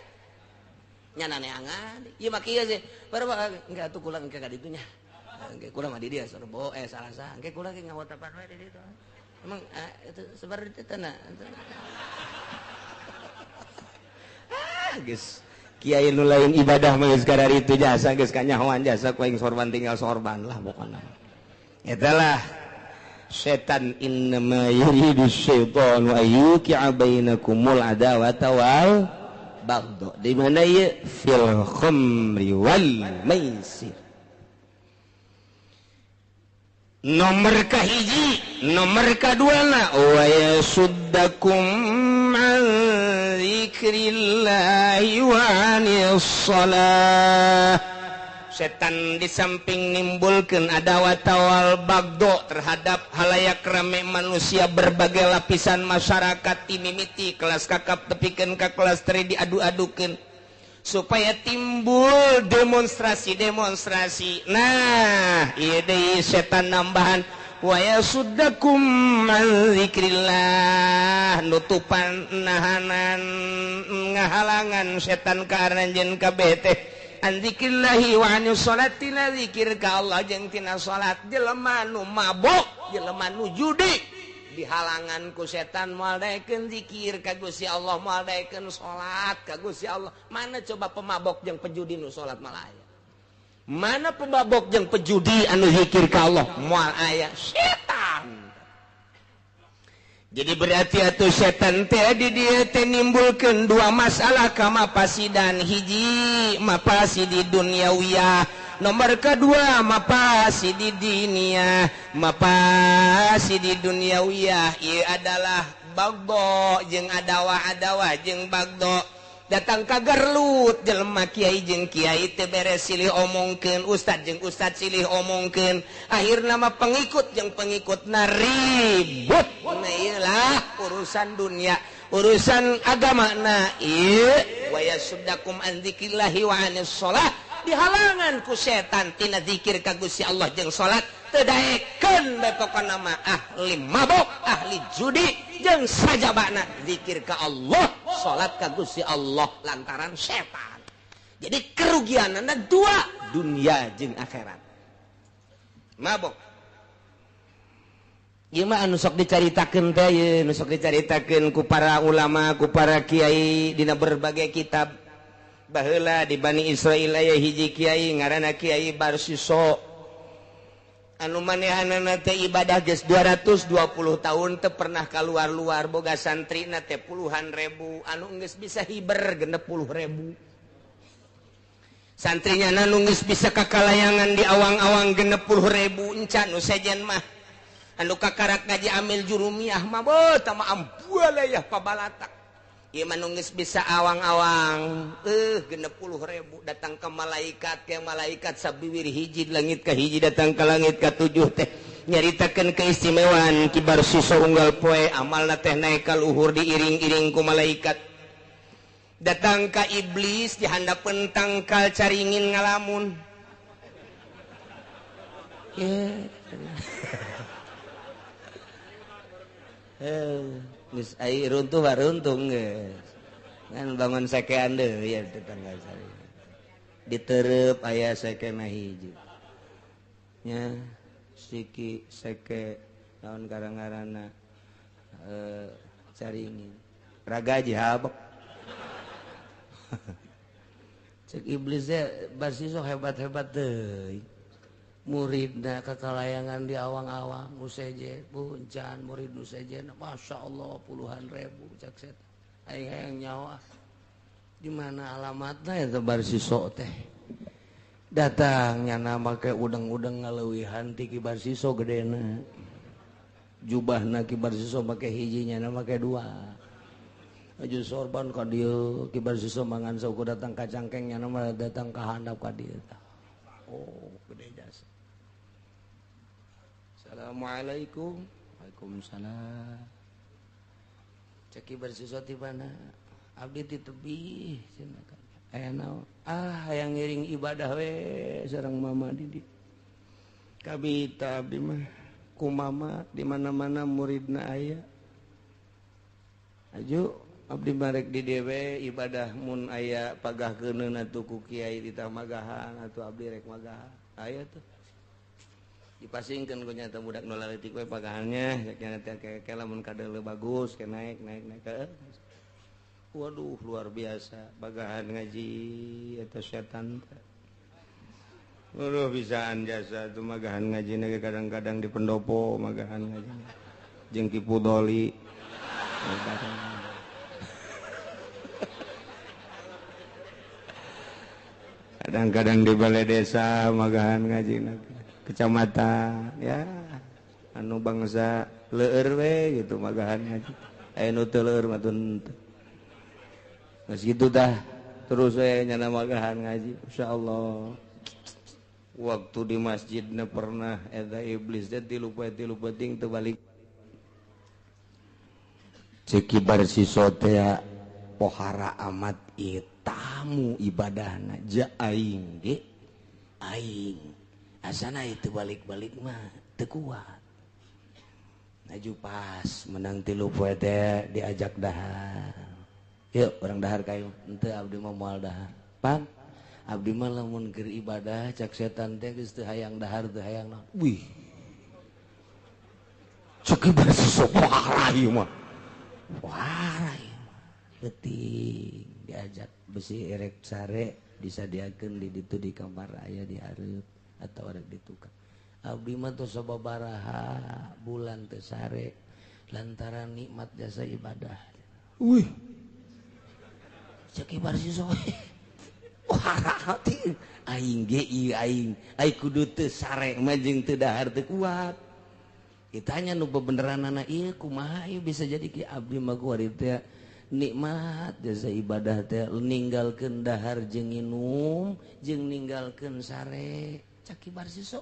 Nyana neangan. Ieu mah kieu sih. Perbo engke atuh kula engke ka ditu nya. Engke kula mah di dieu rebo Salasa, engke kula ge ngawotapan we di ditu. Emang itu sebar di tanah. Geus kiai nu lain ibadah mah geus kadar itu jasa geus kanyahoan jasa ku aing sorban tinggal sorban lah pokona. Eta lah setan innama yuridu syaitanu ayyuqi'a bainakumul adawata wal baghdha. Di mana ieu fil khamri wal maisir. Nomor kahiji, nomor kaduana wa yasuddakum an dzikrillahi wa anis shalah. Setan di samping nimbulkeun adawat tawal bagdo terhadap halayak rame manusia berbagai lapisan masyarakat timimiti kelas kakap tepikeun ka kelas tri diadu-adukeun supaya timbul demonstrasi-demonstrasi. Nah, ieu deui setan nambahan wa yasuddakum an zikrillah, nutupan nahanan ngahalangan setan ka aranjeun kabeh teh an zikrillahi wa anis sholati, la zikir ka Allah jeung tina salat. Jelema nu mabok, jelema nu judi dihalangan ku setan moal daekeun zikir ka Gusti Allah, moal daekeun salat ka Gusti Allah. Mana coba pemabok jeung pejudi nu salat malah aya? Mana pemabok jeung pejudi anu zikir ka Allah? Moal aya. Setan. Jadi berarti atuh setan teh di dieu teh nimbulkeun dua masalah kamapasidan. Hiji mapasidi duniawiyah, nomor kedua mapasidi diniyah. Mapasidi duniawiyah ieu adalah bagdo jeung adawah-adawah jeung bagdo. Datang ka garlut jelema kiai jeung kiai teu beres silih omongkeun, ustad jeung ustad silih omongkeun, akhirna mah pengikut jeung pengikutna ribut. Nah ieu lah urusan dunia, urusan agama. Na ieu wa yasuddakum an dzikrillahi wa anis shalah, dihalangan ku setan tina zikir ka Gusti Allah jeung salat teu daekeun bae pokona mah ahli mabok, ahli judi jeung sajabana zikir ka Allah, salat ka Gusti Allah lantaran setan. Jadi kerugianana dua, dunia jeung akhirat. Mabok. Ieu mah anu sok dicaritakeun teh ieu, nu sok dicaritakeun ku para ulama, ku para kiai dina berbagai kitab. Baheula di Bani Israil aya hiji kiai ngaranna Kiai Barsiso. Anu manehanana teh ibadah geus 220 tahun teu pernah kaluar-luar, boga santrina teh puluhan ribu, anu geus bisa hiber 60.000. Santrinya anu geus bisa kakalayangan di awang-awang 60.000, encan nu sejen mah. Anu kakarak ngaji amil jurumiyah mah beuh tah mah ambualayah pabalatak. Ieu mah nu geus bisa awang-awang 60.000 datang ke malaikat, ke malaikat sabiwir hiji langit ka hiji datang ke langit ka tujuh teh nyaritakeun keistimewaan Ki Barsiso unggal poe amalna teh naik ka luhur diiring-iring ku malaikat. Datang ka iblis di handapeun tangkal caringin ngalamun. Geus ai runtuh baruntung geus. Ngan bangun sekean deui ya tetangga saya. Ditereup aya sekena hiji. Nya siki seke naon karang-karana caringin. Ragaji habek. Cek iblisnya Barsiso hebat-hebat deui. Muridna kakalayangan di awang-awang useje puncan murid useje Masya Allah puluhan ribu cek setan aing hayang nyawa di mana alamatna eta Barsiso teh. Datang nyana make udeng-udeng ngaleuwihan ti Ki Barsiso gedena, jubahna Ki Barsiso make hiji nyana make dua, aju sorban ka dieu Ki Barsiso mangan saukur datang ka cangkeng nyana mah datang ka handap ka dieu. Oh gede jasa. Assalamualaikum. Waalaikumsalam. Ceki Barsiso ti mana? Abdi ti tebih cenah. Aya naon? Ah hayang ngiring ibadah we sareng mama didi. Kabita abdi mah ku mama di mana-mana muridna aya. Aju abdi marek di dewe ibadah mun aya pagah keuneun atuh ku kiai ditah magahan atuh abdi rek magahan. Aya tuh. Dipasingkeun ku nyata budak nu laletik we pagahannya, cek nya teh ke lamun kadeuleu bagus ke naik naik naik ke. Waduh luar biasa bagahan ngaji eta setan teh. Waduh bisaan jasa tuh magahan ngaji na kadang-kadang di pendopo magahan ngaji. Jeung Ki Pudoli. Kadang-kadang di balai desa magahan ngaji na kecamatan ya anu bangsa leueur we gitu magahan ngaji. Aya nu teu leueur mah teu. Geus kitu tah terus we nyana magahan ngaji insyaallah. Waktu di masjidna pernah eta iblis teh 3 poe 3 peuting teu balik. Cek Ki Barsiso teh pohara amat ieu tamu ibadahna ja aing ge aing asana itu balik-balik mah teu kuat. Aju pas menang 3 poe teh diajak dahar. Yuk urang dahar kayu. Henteu abdi mah moal dahar. Pan abdi mah lamun keur ibadah cak setan teh geus teu hayang dahar teu hayang naon. Wih. Cek Ki Barsiso pohara ieu mah. Pohara ieu mah. Leutik diajak besi erek sare disadiakeun di ditu di kamar aya di hareup atawa rek ditukar. Abdi mah tos sababaraha bulan teu sare lantaran nikmat jasa ibadah. Wih. Cek Ki Barsiso. Wah, aing ge ieu aing. Ai kudu teu sare mah jeung teu dahar teu kuat. Ditanya nu bebeneranana ieu kumaha ieu bisa jadi ki abdi mah kuari teh nikmat jasa ibadah teh ninggalkeun dahar jeung nginum jeung ninggalkeun sare. Cek Ki Barsiso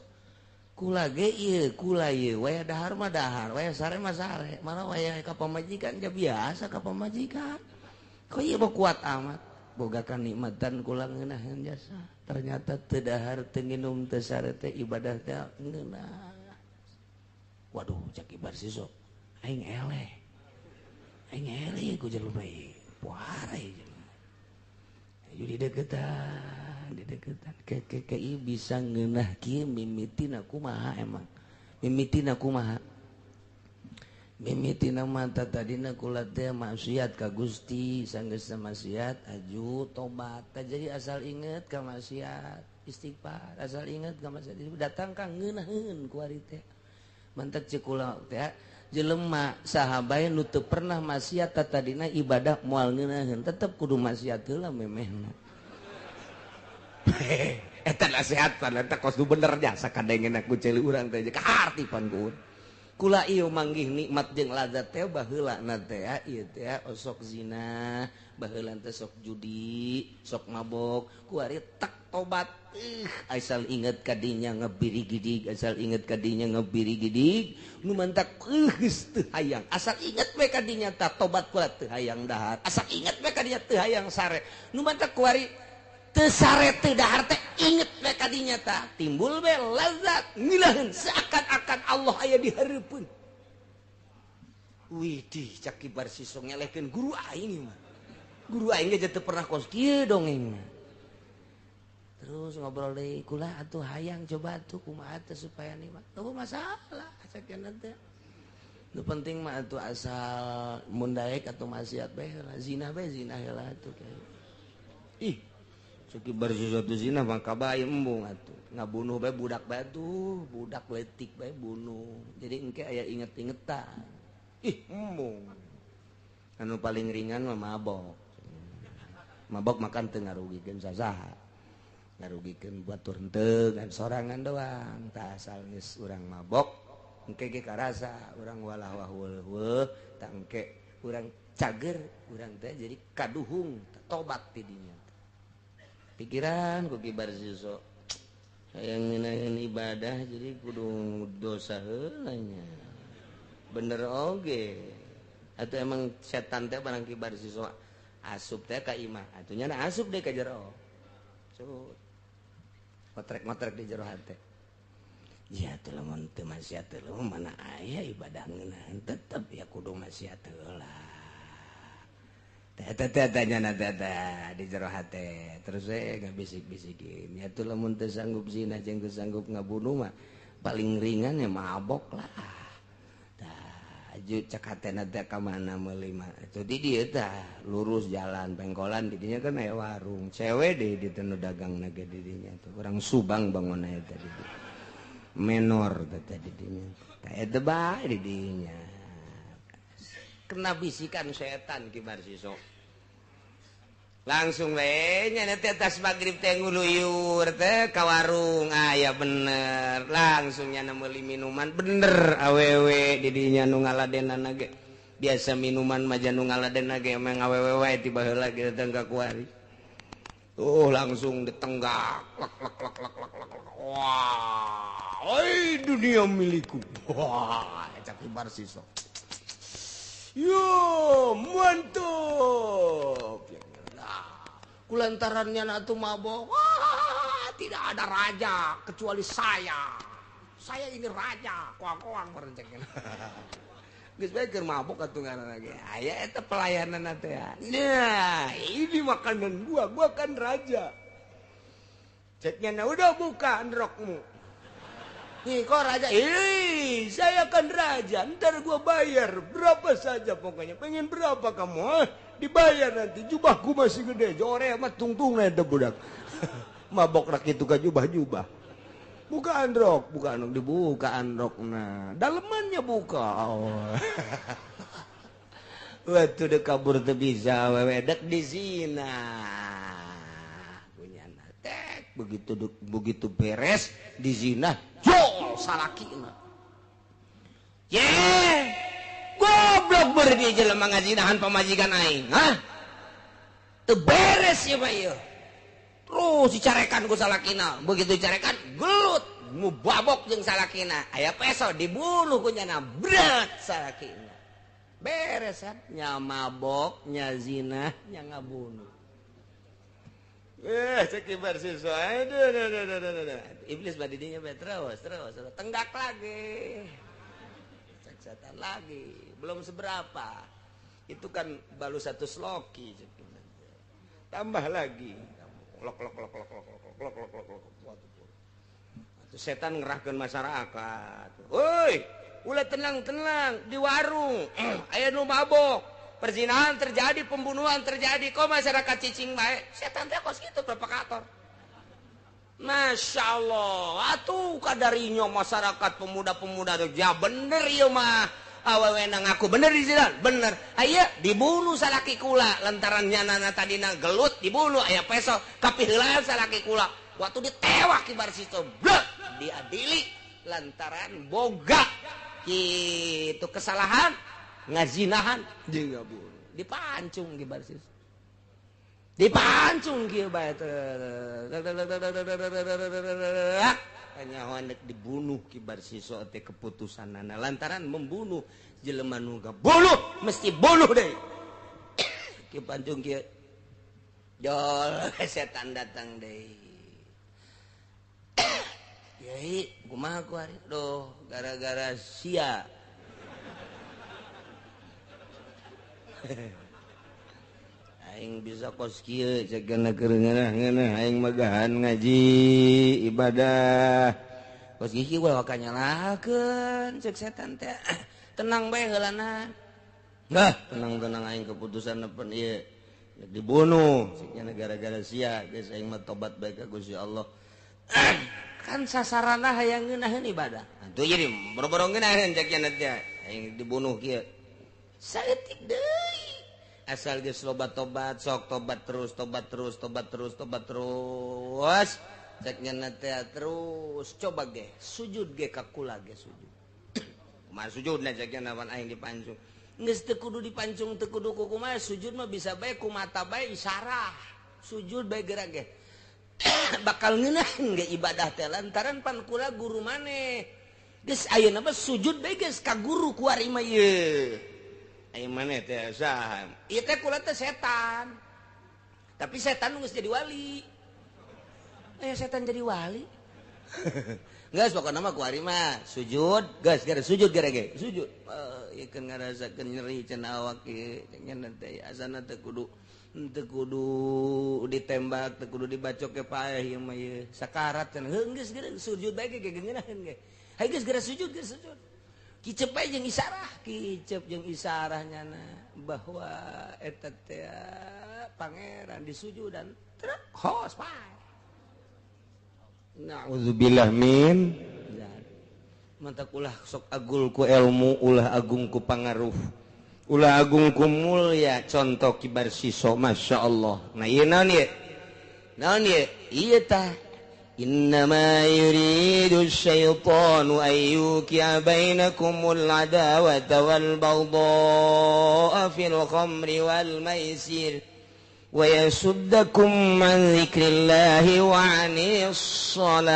kula ge ieu kula ieu waya dahar mah dahar, waya sare mah sare. Mana waya ka pamajikan ja biasa ka pamajikan. Kok ieu mah kuat amat. Boga kanikmatan kula ngeunaheun jasa. Ternyata teu dahar teu nginum teu sare teh ibadah teh ngeunah. Waduh cek Ki Barsiso aing eleh. Aing eleh ku jelema ieu. Puara ieu jelema. Ayo dideketan, dideketan. Ke ieu bisa ngeunah kieu mimitina kumaha emang. Mimitina kumaha? Mimitina mata tadina kula teh maksiat ka Gusti, sanggeus maksiat aju tobat. Jadi asal inget ka maksiat, istighfar, asal inget ka maksiat datang ka ngeunaheun ku ari teh. Mantak ceuk kula teh jelema saha bae nu teu pernah maksiat tadina ibadah moal ngeunaheun, tetep kudu maksiat heula memehna. Eta nasehatan eta kos nu bener jasa kadengeuna ku ceuli urang teh kaharti pan ku. Kula ieu manggih nikmat jeung lazat teh baheula na teh ieu teh osok zina, baheula teh sok judi, sok mabok, kuari tak tobat. Asal inget kadinya ngebirigidig, asal inget kadinya ngebirigidig, nu mantak geus teu hayang. Asal inget we kadinya tah tobat kula teu hayang dahar. Asal inget we kadinya teu hayang sare. Nu mantak kuari teu sare teu dahar teh inget we kadinya tah timbul we lazat ngilaheun seakan-akan Allah aya di hareupeun. Widih cak Ki Barsiso ngelehkeun guru aing mah. Guru aing ge teu pernah kos kieu dongeng. Terus ngobrol deui kula atuh hayang coba atuh kumaha teh supaya nikmat. Eueuh masalah sakieu teh. Nu penting mah atuh asal mun daek atuh maksiat bae heula, zina bae zina heula atuh. Ih Cek Ki Barsiso teh zina mah kabae embung atuh. Ngabunuh bae budak bae atuh, budak leutik bae bunuh. Jadi engke aya inget-ingetan. Ih, embung. Anu paling ringan mah mabok. Mabok makan teu ngarugikeun sasaha. Ngarugikeun batur henteu ngan sorangan doang. Tah asal geus urang mabok, engke ge karasa urang walah wah heueuh, tah engke urang cager, urang teh jadi kaduhung tobat ti dinya. Pikiran ku Ki Barsiso hayang ngeunaheun ibadah jadi kudu dosa heula nya. Bener oge. Atau emang setan teh barang Ki Barsiso asup teh ka imah. Atuh nya asup deui ka jero. Cut. Ngotrek-ngotrek di jero hate. Ya atuh lamun teu maksiat heula mana aya ibadah ngeunaheun tetep ya kudu maksiat heula. Tanya di jero hate terus saya ngabisik-bisikin ya tuh lamun teu sanggup zina jeung teu sanggup ngabunuh mah paling ringan ya mabok lah. Tah aju cek hatena teh ka mana meuli mah itu di dieu tah lurus jalan pengkolan di dinya kan aya warung cewek deh di teu dagang na ge di dinya tuh urang Subang bangunna eta di dieu menor teh di dinya tah eta bae di dinya. Kena bisikan setan Ki Barsiso. Langsung we nya teh tas magrib teh nguluyur teh ka warung. Ah ya bener. Langsung nya meuli minuman bener awewe di dinya nu ngaladenana ge. Biasa minuman mah nu ngaladenana ge emang awewe wae ti baheula ge datang ka kuari. Tuh langsung ditenggak, lek lek lek lek lek lek. Wah, oi dunia milikku. Wah, cak Barsiso. Yo, mantap. Nah, kulantarannya atuh mabok. Wah, tidak ada raja kecuali saya. Saya ini raja, koang-koang merencengkeun. Geus bae keur mabok atuh ngaranna ge. Aya eta pelayanan teh. Nah, ini makanan gua, gua kan raja. Ceknya nah, udah buka rokmu. Nih kok raja? Ih, saya kan raja. Ntar gua bayar berapa saja pokoknya. Pengen berapa kamu? Hah? Dibayar nanti. Jubahku masih gede. Jore mah tungtung eta budak. Mabok rak kitu ka jubah-jubah. Buka androk, buka androk, dibuka androk. Nah, dalemannya buka. Oh. Waktu dek kabur teu bisa, wewe dek di zina. Punya tek begitu begitu beres di zina, jol salakina. Ye, goblok berdiri jelema ngazinahan pamajikan aing, hah? Teu beres ieu mah ieu. Terus dicarekan ku salakina, begitu dicarekan gelut, mubabok jeung salakina, aya peso dibunuh ku nyana, berat salakina. Beres kan? Nya mabok, nya zina, nya ngabunuh. Cek Barsiso. Aduh, aduh, aduh, aduh. Iblis badidinya bae terus, terus, terus. Tenggak lagi. Cek setan lagi, belum seberapa. Itu kan baru satu sloki. Tambah lagi. Lok lok lok lok lok lok lok lok lok lok. Itu setan ngerahkeun masyarakat. Woi, ulah tenang-tenang di warung. Aya nu mabok, perzinahan terjadi, pembunuhan terjadi. Kok masyarakat cicing bae? Setan teh kos kitu provokator. Masya Allah, atuh kadarinya masyarakat pemuda-pemuda tuh ya bener ieu mah. Awewe ngaku bener di sini, bener. Aya dibunuh salaki kula lantaran nyanana tadina gelut dibunuh aya peso kapiheulaan salaki kula. Waktu ditewak ki Barsiso, blek diadili lantaran boga kitu kesalahan ngazinahan jeung ngabunuh. Dipancung ki Barsiso. Dipancung kieu bae kanyahoan dek dibunuh ki Barsiso teh keputusanana lantaran membunuh jelema nu ngabunuh mesti bunuh deh. Ki pancung kieu jol setan datang deui. Yai kumaha ku ari doh gara-gara sia. Aing bisa kos kieu cegana keur ngeunah-ngeunah aing magahan ngaji ibadah. Kos kieu ulah waka nyalahkeun cek setan teh. Tenang bae heulana. Nah, tenang-tenang aing keputusan nepen ieu. Dibunuh ceknya gara-gara sia geus aing mah tobat bae ka Gusti Allah. Kan sasarana hayang ngeunaheun ibadah. Atuh jadi boro-boro ngeunaheun cek nya teh aing dibunuh kieu. Saeutik deui. Asal geus loba tobat, sok tobat terus, tobat terus, tobat terus, tobat terus. Cek nya teh terus coba ge sujud ge ka kula ge sujud. Kumaha sujudna cek nya nawan aing dipancung. Geus teu kudu dipancung teu kudu kumaha sujud mah bisa bae ku mata bae isarah. Sujud bae gerak ge. Bakal ngeunaheun ge ibadah teh lantaran pan kula guru maneh. Geus ayeuna mah sujud bae geus ka guru kuari mah ieu. Ayeuna maneh teh saha? Ieu teh kula teh setan. Tapi setan geus jadi wali. Aya setan jadi wali. Geus pokona mah kuari mah sujud, geus gara sujud gara ge. Sujud. Ieu keun ngarasakeun nyeri cenah awak ieu cenah teh asana teh kudu teu kudu ditembak, teu kudu dibacok ke paeh ieu mah ieu. Sakarat cenah. Heuh geus geura sujud bae ge ngeunaheun ge. Hayu geus geura sujud, geus sujud. Kicep bae jeung isarah, kicep jeung isarah nyana bahwa eta teh pangeran disujudan trek hos pae. Na'udzubillah min mantak ulah sok agul ku ilmu, ulah agung ku pangaruh, ulah agung ku mulya. Contoh Ki Barsiso, Masya Allah. Nah iya naon ieu? Naon ieu? Ieu tah innama yuridu syaitanu an yuqi'a bainakumul adawata wal baghdha'a fil khamri wal maisir Wa yasuddakum an dzikrillahi wa 'anis shalah.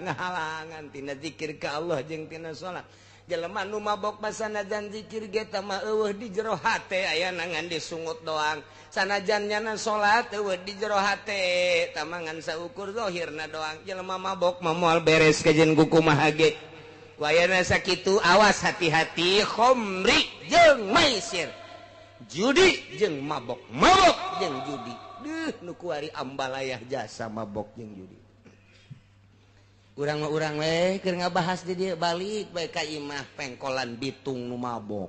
Ngahalangan tina zikir ka Allah jeung tina salat. Jelema nu mabok sanajan zikir ge tah mah eueuh di jero hate aya ngan disungut doang. Sanajan nyana salat eueuh di jero hate tah mah ngan saukur zahirna doang. Jelema mabok mah moal beres kajen ku kumaha ge. Wayana sakitu awas hati-hati khomri jeung maisir. Judi jeung mabok, mabok jeung judi. Duh nu kuari ambalayah jasa mabok jeung judi. Urang mah urang we keur ngabahas di dieu balik bae ka imah pengkolan Bitung nu mabok.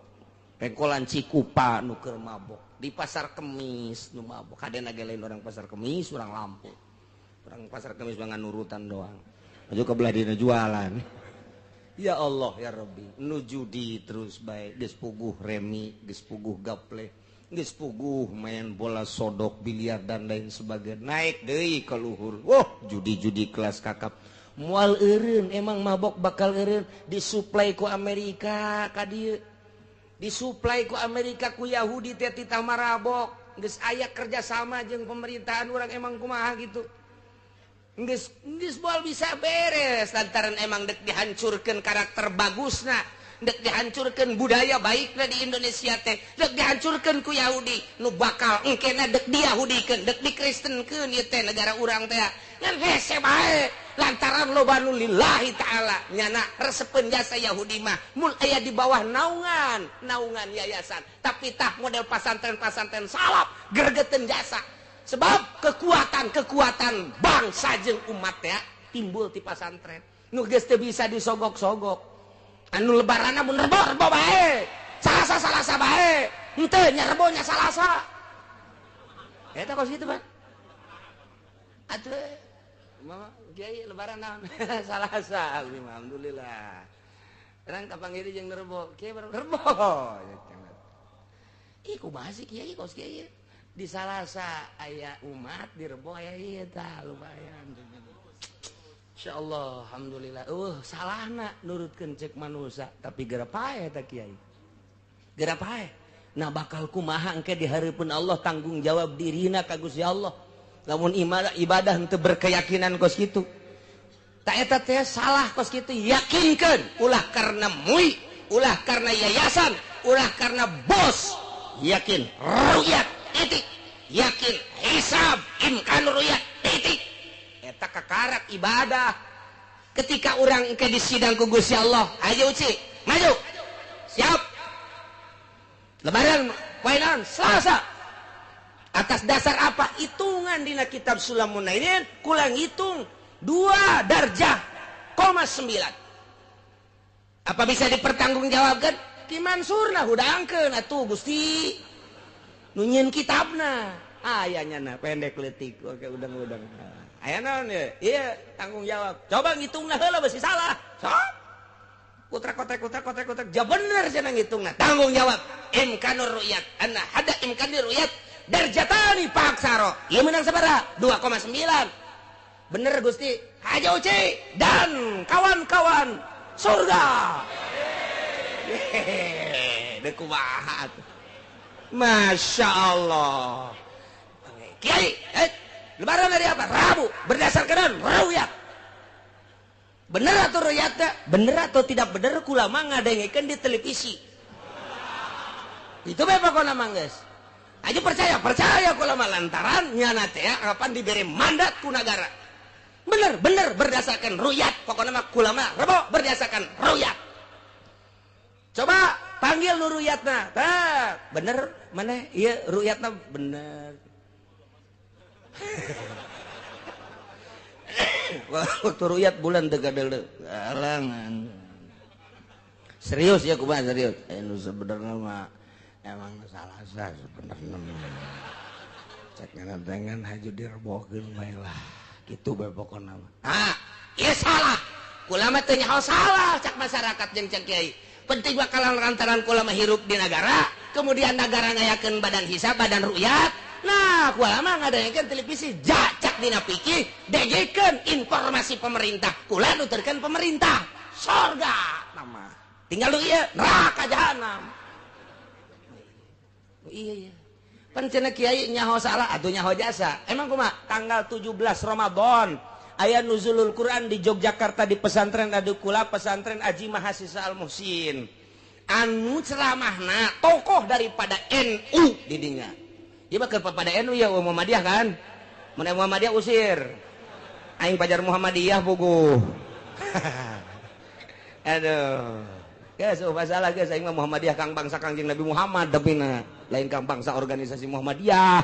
Pengkolan Cikupa nu keur mabok. Di Pasar Kemis nu mabok. Kadena ge lain orang Pasar Kemis, urang Lampung. Urang Pasar Kemis mah nurutan doang. Maju ke belah dina jualan. Ya Allah ya Rabbi, nu judi terus bae geus puguh remi, geus puguh gaple, geus puguh main bola sodok, biliar dan lain sebagainya. Naik deui ka luhur. Wah, judi-judi kelas kakap. Moal eureun emang mabok bakal eureun disuplai ku Amerika ka dieu. Disuplai ku Amerika ku Yahudi teh titah marabok. Geus aya kerjasama jeung pemerintahan urang emang kumaha gitu. Geus geus moal bisa beres lantaran emang dek dihancurkeun karakter bagusna, dek dihancurkeun budaya baikna di Indonesia teh, dek dihancurkeun ku Yahudi nu bakal engkena dek diyahudikeun, dek dikristenkeun ieu teh negara urang teh. Ngan hese bae lantaran loba nu lillahi ta'ala nyana resepeun jasa Yahudi mah mun aya di bawah naungan, naungan yayasan. Tapi tah model pasantren-pasantren salaf gergeteun jasa. Sebab kekuatan-kekuatan bangsa jeung umat ya timbul ti pasantren. Nu geus teu bisa disogok-sogok. Anu lebaranna mun rebo-rebo bae. Salasa-salasa bae. Henteu nya rebo nya salasa. Eta kos kitu, Pak. Atuh mama kiai lebaran naon? Salasa, alhamdulillah. Terang kapanggih jeung rebo, kiai rebo. Ih kumaha sih kiai kos kiai? Di Salasa aya umat, di Rebo aya ieu tah lumayan. Insyaallah alhamdulillah. Salahna nurutkeun cek manusia, tapi geura paeh ta kiai. Geura paeh. Nah bakal kumaha engke di hareupeun Allah tanggung jawab dirina ka Gusti Allah. Lamun ibadah henteu berkeyakinan kos kitu. Ta eta teh salah kos kitu, yakinkeun ulah karena MUI, ulah karena yayasan, ulah karena bos. Yakin ru'yat titik, yakin hisab imkan ru'yat titik. Eta kakarak ibadah. Ketika urang engke disidang ku Gusti Allah, ayo Uci, maju. Siap. Lebaran poe naon? Selasa. Atas dasar apa? Hitungan dina kitab Sulamun Nainin kurang hitung 2 darjah 0,9. Apa bisa dipertanggungjawabkan? Ki Mansurna hudangkeun atuh Gusti. Nu nyieun kitabna. Aya nyana pendek leutik oke udang-udang. Aya naon ye? Ieu tanggung jawab. Coba ngitungna heula besi salah. Sok. Kutrek kotrek kutrek kotrek kotrek. Ja bener cenah ngitungna. Tanggung jawab. Imkanur ru'yat. Anna hada imkanur ru'yat darjatani paksaro. Ieu menang sabaraha? 2,9. Bener Gusti. Haji Uci dan kawan-kawan surga. Hehehe, deuk kumaha atuh. Masya Allah. Kiai, lebaran hari apa? Rabu. Berdasarkan ru'yat. Bener atau ru'yatna? Bener atau tidak bener kulama ngadengekeun di televisi. Itu bae pokona mah geus. Aja percaya, percaya kulama lantaran nyana teh kapan diberi mandat ku nagara. Bener, bener berdasarkan ru'yat. Pokona mah kulama rebo berdasarkan ru'yat. Coba panggil nu ru'yatna. Tah, bener mana? Ieu ru'yatna bener. Waktu ru'yat bulan teu gadeuleu. Alangan. Serius ya kumaha serius? Nu sebenarnya mah emang salah sebenarnya. Cek dengan haju direbokeun bae lah. Kitu bae pokona mah. Ah, ieu salah. Kulama teu nyaho salah cak masyarakat jeung cak kiai. Penting bakalan lantaran kulama hirup di nagara, kemudian nagara ngayakeun badan hisab, badan ru'yat. Nah, kulama ngadayakeun televisi jacak dina pikir, dengekeun informasi pemerintah. Kula nuturkeun pemerintah. Sorga nama. Tinggal lu ieu neraka jahanam. Iya iya. Pan cenah kiai nyaho salah atuh nyaho jasa. Emang kumaha? Tanggal 17 Ramadan aya nuzulul Quran di Yogyakarta di pesantren Adukula, pesantren Aji Mahasiswa Al Muhsin. Anu ceramahna tokoh daripada NU di dinya. Ieu mah keur pada NU ya Muhammadiyah kan? Mun Muhammadiyah usir. Aing pajar Muhammadiyah puguh. Aduh. Geus masalah geus aing mah Muhammadiyah kang bangsa Kangjeng Nabi Muhammad depina. Lain kang bangsa organisasi Muhammadiyah.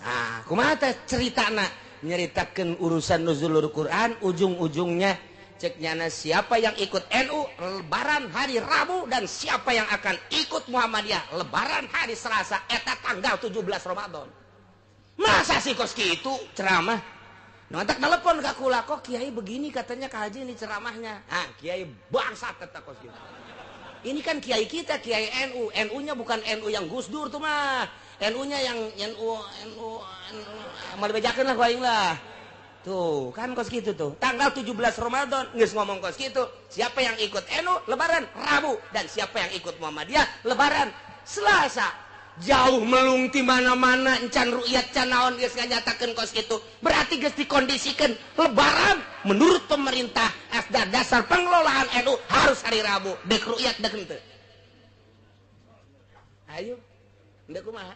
Nah, kumaha teh ceritana? Nyeritakeun urusan nuzulul Quran ujung-ujungnya cek nyana siapa yang ikut NU lebaran hari Rabu dan siapa yang akan ikut Muhammadiyah lebaran hari Selasa eta tanggal 17 Ramadan. Masa sih kos kitu ceramah? Nah, tak telepon ke kula, kok kiai begini katanya Kak Haji ini ceramahnya. Ah, kiai bangsat eta kos kitu. Ini kan kiai kita, kiai NU. NU-nya bukan NU yang Gus Dur tuh mah. NU-nya yang NU NU NU mal dibejakeun lah ku aing lah. Tuh, kan kos gitu tuh. Tanggal 17 Ramadan geus ngomong kos gitu. Siapa yang ikut NU lebaran Rabu dan siapa yang ikut Muhammadiyah lebaran Selasa. Jauh melung ti mana-mana encan rukyat can naon geus nganyatakeun kos kitu. Berarti geus dikondisikan lebaran menurut pemerintah asda dasar pengelolaan NU harus hari Rabu. Dek rukyat dek henteu. Ayo, henteu kumaha?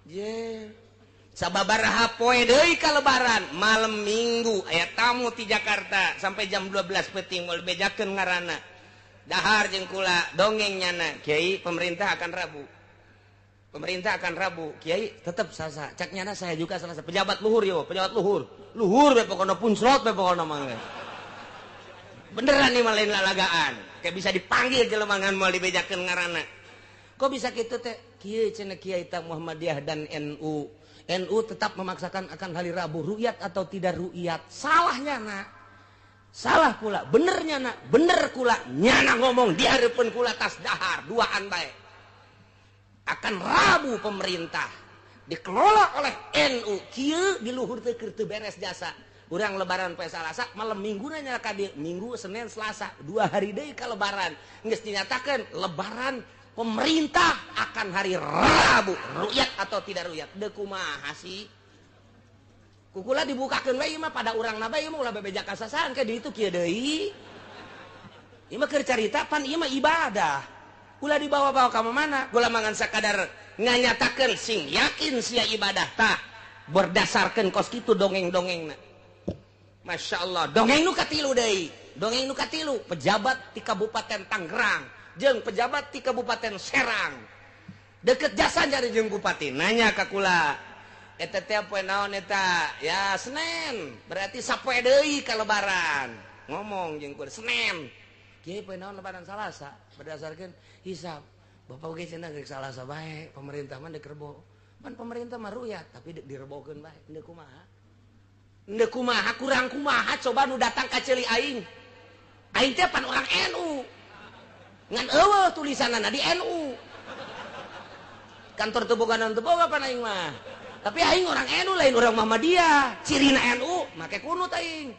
Je. Sababaraha poe deui ka lebaran, malam Minggu aya tamu ti Jakarta sampai jam 12 peuting moal bejakeun ngaranna. Dahar jeung kula dongeng nyana, kiai pemerintah akan Rabu. Pemerintah akan Rabu, kiai tetep Selasa. Cak nyana saya juga Selasa. Pejabat luhur yo, pejabat luhur. Luhur we pokona puncrot we pokona mah. Beneran nih mah lain lalagaan. Kayak bisa dipanggil jelema ngan moal dibejakeun ngaranna. Kok bisa kitu teh? Kieu cenah kiai ta Muhammadiyah dan NU. NU tetap memaksakan akan hari Rabu, rukyat atau tidak rukyat. Salahnya nak. Salah kula, benernya nak, bener kula. Nyana ngomong di hareupeun kula tas dahar, duaan bae. Akan Rabu pemerintah dikelola oleh NU. Kieu di luhur teh keur teu beres jasa. Urang lebaran poe Salasa, malam Minggu nya ka dieu, Minggu, Senin, Selasa, 2 hari deui ka lebaran. Geus dinyatakeun lebaran pemerintah akan hari Rabu, rukyat atau tidak rukyat. Deu kumaha sih? Kukula dibukakeun we ieu mah pada urang na bae ieu mah ulah bebeja kasasahan ke ditu kieu deui. Ieu mah keur carita pan ieu mah ibadah. Ulah dibawa-bawa ka mana? Gula mangan sakadar nganyatakeun sing yakin sia ibadah tah berdasarkeun kos kitu dongeng-dongengna. Masya Allah, dongeng nu katilu deui. Dongeng nu katilu pejabat di Kabupaten Tangerang jeung pejabat di Kabupaten Serang. Deket jasa jadi jeung bupati nanya ka kula. Eta teh poe naon eta? Ya Senin. Berarti sapoe deui ka lebaran. Ngomong jeung kula Senin. Kieu poe naon lebaran Salasa berdasarkeun hisab. Bapak oge cenah geus Salasa bae, pemerintah mah deuk rebo. Pan pemerintah mah ruyat tapi deuk direbokeun bae. Henteu kumaha? Henteu kumaha kurang kumaha coba nu datang ka ceuli aing. Aing teh pan orang NU. Ngan eueuh tulisanana di NU. Kantor teu boga naon teu boga pan aing mah. Tapi aing orang NU lain orang Muhammadiyah. Cirina NU make kunut aing.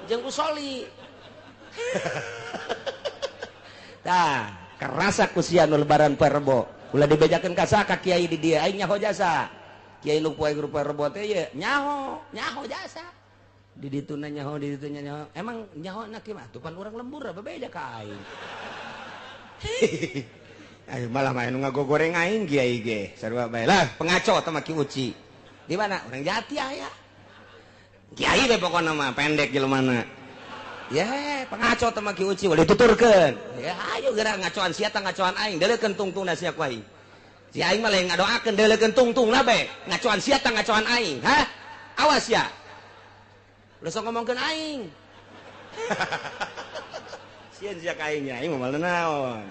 Jeung usoli. Tah, kerasa ku sia nu lebaran poe Rebo. Ulah dibejakeun ka saka kiai di dieu aing nyaho jasa. Kiai nu poe Rebo teh ye nyaho, nyaho jasa. Di dituna nyaho, di ditunya nyaho. Emang nyaho na kieu mah tuh pan urang lembur bebeja ka aing. Ayo malah main ngagogoreng aing kiai ge. Sarua bae lah pengaco teh mah Ki Uci. Di mana? Urang Jati aya. Kiai we pokona mah pendek jelemana. Ya, pengaco teh mah Ki Uci ulah dituturkeun. Ya ayo geura ngacoan sia tah ngacoan aing, deuleukeun tungtungna sia ku aing. Si aing mah lain ngadoakeun deuleukeun tungtungna bae. Ngacoan sia tah ngacoan aing, hah? Awas ya. Ulah sok ngomongkeun aing. Sieun sia ka aing nya, aing mah moal naon.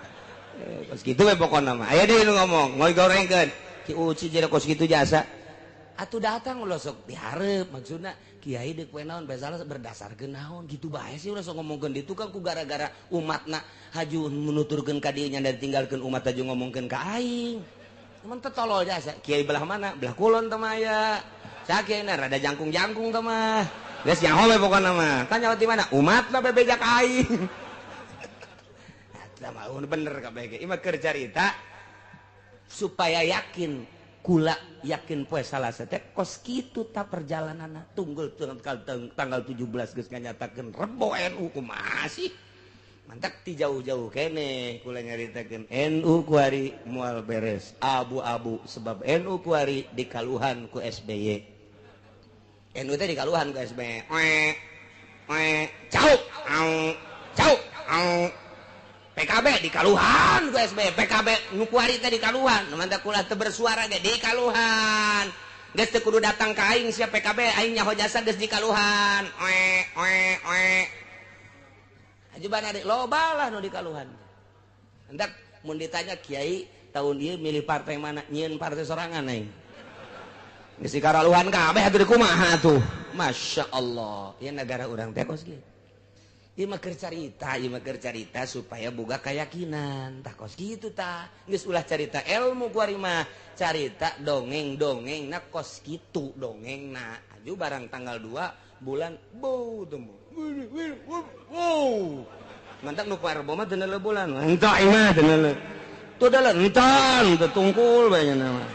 Kos kitu we pokona mah. Aya deui nu ngomong, ngorengkeun. Ki Uci jadi kos kitu jasa. Atuh datang ulah sok dihareup maksudna kiai deuk poe naon bae salah berdasarkeun naon gitu bae sih ulah sok ngomongkeun ditu kan ku gara-gara umatna haju menuturkeun ka dieu nya ditinggalkeun umat haju ngomongkeun ka aing. Mun teh tolol jasa. Kiai belah mana? Belah kulon teh mah aya. Sakieu rada jangkung-jangkung teh mah. Geus nyaho we pokona mah. Tanya di mana? Umatna bebeja ka aing. Eta mah bener kabeh ge. Ieu mah keur carita. Supaya yakin kula yakin poe Salasa teh kos kitu ta perjalananna tunggul tanggal 17 geus nganyatakeun Rebo NU kumaha sih. Mantak ti jauh-jauh kene kula nyaritakeun NU kuari moal beres abu-abu sebab NU kuari dikaluhan ku SBY. NU teh dikaluhan ku SBY. Oe oe cau au cau au. PKB dikaluhan ku SBY, PKB nu kuari teh dikaluhan, nu mantak kula teu bersuara ge dikaluhan. Geus teu kudu datang ka aing sia PKB, aing nyaho jasa geus dikaluhan. Oe oe oe. Ajuban adik loba lah nu dikaluhan. Hendak mun ditanya kiai tahun ieu milih partai mana, nyieun partai sorangan aing. Geus dikaraluhan kabeh atuh kumaha atuh. Masya Allah, ieu negara urang teh kos kieu. Ieu mah keur carita, ieu mah keur carita supaya boga keyakinan. Tah kos kitu tah. Geus ulah carita ilmu kuari mah, carita dongeng-dongengna kos kitu dongengna. Aju barang tanggal 2 bulan bau temu. Wow. Mantap nu poe Rebo mah teu neuleuh bulan. Entah ieu mah teu neuleuh. Tuh dalah entan teu tungkul bae nya mah.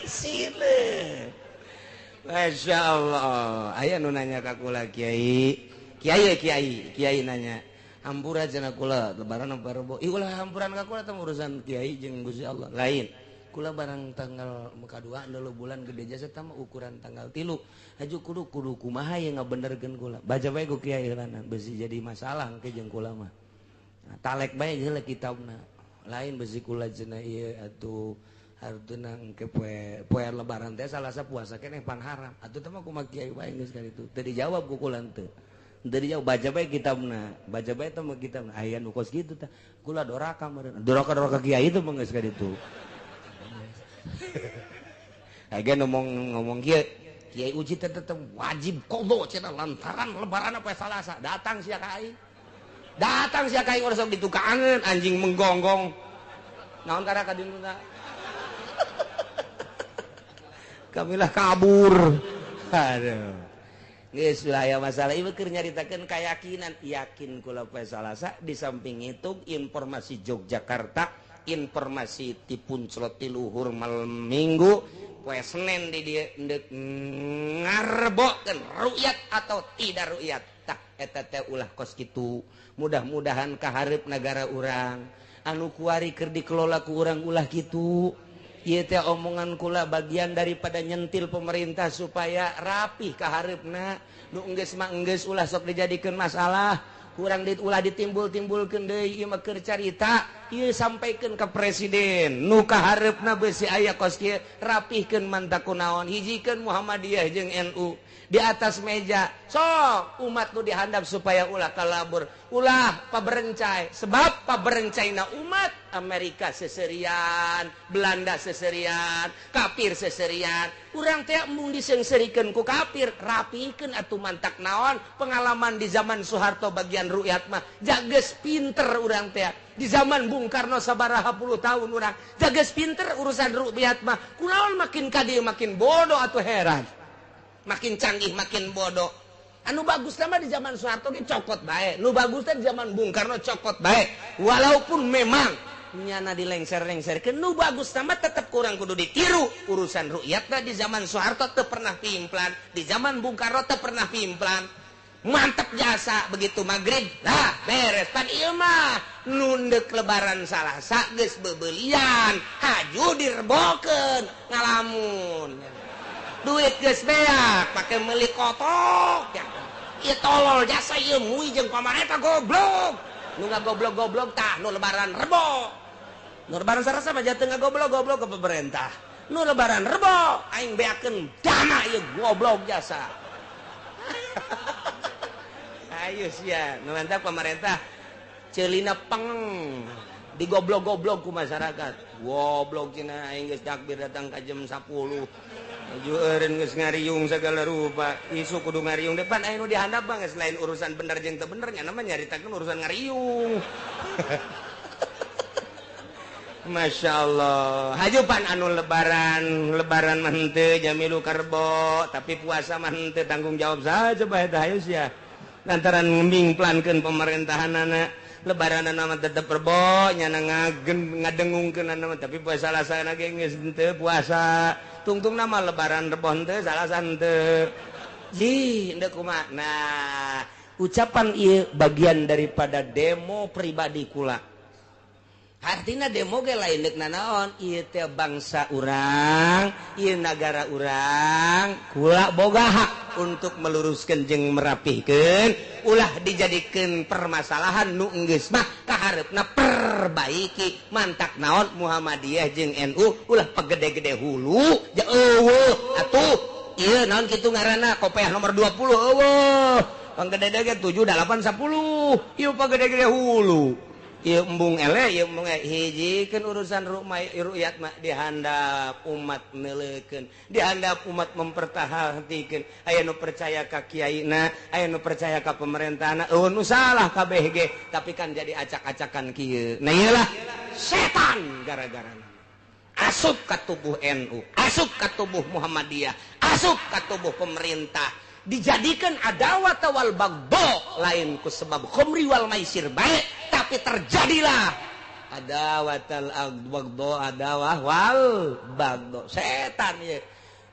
Sile. Masya Allah. Aya nu nanya ka kula kiai. Kiai kiai kiai nanya hampura cenah kula lebaran apa Rebo. Ih ulah hampuran ka kula teh urusan kiai jeung Gusti Allah. Lain. Kula barang tanggal kadua dulu bulan gede jasa tama ukuran tanggal 3. Haju kudu kudu kumaha ye ngabenerkeun kula. Baca bae ku kiai heulana besi jadi masalah engke jeung kula mah. Nah, talek bae heula kitabna. Lain besi kula cenah ieu atuh hartuna engke poe poe lebaran teh Salasa puasa keneh pan haram. Atuh teh mah kumaha kiai bae geus kali itu. Teu dijawab ku kula teu. Dari jauh baca bae kitabna, baca bae teh mah kitabna. Aya nu kos kitu tah. Kula doraka meureun. Doraka-doraka kiai teh mah geus ka ditu. Aya ngomong kieu, kiai uji teh tetep wajib qadha cenah lantaran lebaran poe Salasa. Datang sia ka aing. Datang sia ka aing ulah sok ditukangeun anjing menggonggong. Naon karaka dintuna? Kamilah kabur. Aduh. Geus lah ya masalah ieu keur nyaritakeun keyakinan, yakin kula poe Salasa di samping itu informasi Yogyakarta, informasi ti Punclot ti luhur malam Minggu poe Senin di dieu endek ngarebokeun ru'yat atau tidak ru'yat. Tah eta teh ulah kos kitu. Mudah-mudahan kahareup nagara urang anu kuari keur dikelola ku urang ulah kitu. Ieu teh omongan kula bagian daripada nyentil pemerintah supaya rapih kahareupna. Nu enggeus mah enggeus ulah sok dijadikeun masalah, kurang ulah ditimbul-timbulkeun deui. Ieu mah keur carita, ieu sampaikeun ka presiden. Nu kahareupna beusi aya kos kieu, rapihkeun mantak kunaon, hijikeun Muhammadiyah jeung NU di atas meja. Sok umat nu dihandap supaya ulah kalabur, ulah paberencai. Sebab paberencaina umat Amerika seserian, Belanda seserian, kafir seserian. Urang teh embung diseungseurikeun ku kafir, rapikeun atuh mantak naon pengalaman di zaman Soeharto bagian rukyat mah jageus pinter urang teh. Di zaman Bung Karno sabaraha puluh tahun urang jageus pinter urusan rukyat mah. Kunaon makin ka dieu makin bodoh atuh heran. Makin canggih makin bodoh. Anu bagus mah di zaman Soeharto ge cokot bae. Nu bagus teh di zaman Bung Karno cokot bae. Walaupun memang nyana dilengser-lengserkeun, nu bagus mah tetep kurang kudu ditiru. Urusan rukyatna di zaman Soeharto teu pernah pimplan, di zaman Bung Karno teu pernah pimplan. Mantep jasa begitu maghrib lah beres. Pan ieu mah nundek lebaran Salasa geus bebelian, haju direbokeun ngalamun. Duit geus beak pake meuli kotok. Ieu tolol jasa ieu mui jeung pamarentah goblok. Nu ngagoblok-goblok tah nu lebaran Rebo. Nu lebaran Salasa mah jatuh ngagoblok-goblok ke pemerintah. Nu lebaran Rebo aing beakeun dana ieu goblok jasa. Ayo sia, nu mantap pemerintah ceulina peng digoblok-goblok ku masyarakat. Goblok cenah aing geus takbir datang ka jam 10. Aju eureun geus ngariung segala rupa. Isu kudu ngariung depan aya nu dihandap bang selain urusan bener jeung teu bener nya mah nyaritakeun urusan ngariung. Masya Allah. Hajupan anu lebaran, lebaran mah henteu jamilu karbo, tapi puasa mah henteu tanggung jawab saja bae teh hayu sia. Lantaran ngembingplankeun pemerintahanana. Lebaran mah tetep rebo nyana ngadengungkeun mah tapi poe Salasa ge geus henteu puasa. Tungtungna mah lebaran rebo henteu Salasa henteu. Ji henteu kumaha. Nah, ucapan ieu bagian daripada demo pribadi kula. Artinya demo ge lain deuk nanaon, ieu teh bangsa urang, ieu nagara urang, kula boga hak untuk meluruskan jeung merapihkeun, ulah dijadikeun permasalahan nu geus mah kahareupna perbaiki. Mantak naon Muhammadiyah jeung NU ulah pagede-gede hulu, ja eueuh atuh ieu naon kitu ngaranna kopeah nomor 20 eueuh. Panggede ge 7 8 10. Ieu pagede-gede hulu. Ieu embung eleh, ieu embung hijikeun urusan ru'yat mah dihandap umat neuleukeun, dihandap umat mempertahankeun. Aya nu percaya ka kiaina, aya nu percaya ka pemerintahna, eueuh nu salah kabeh ge, tapi kan jadi acak-acakan kieu. Nah ieu lah setan gara-garana. Asup ka tubuh NU, asup ka tubuh Muhammadiyah, asup ka tubuh pemerintah. Dijadikan adawat wal bagdo lain ku sebab khomri wal maisir baik, tapi terjadilah adawatal bagdo adawah wal bagdo setan ye.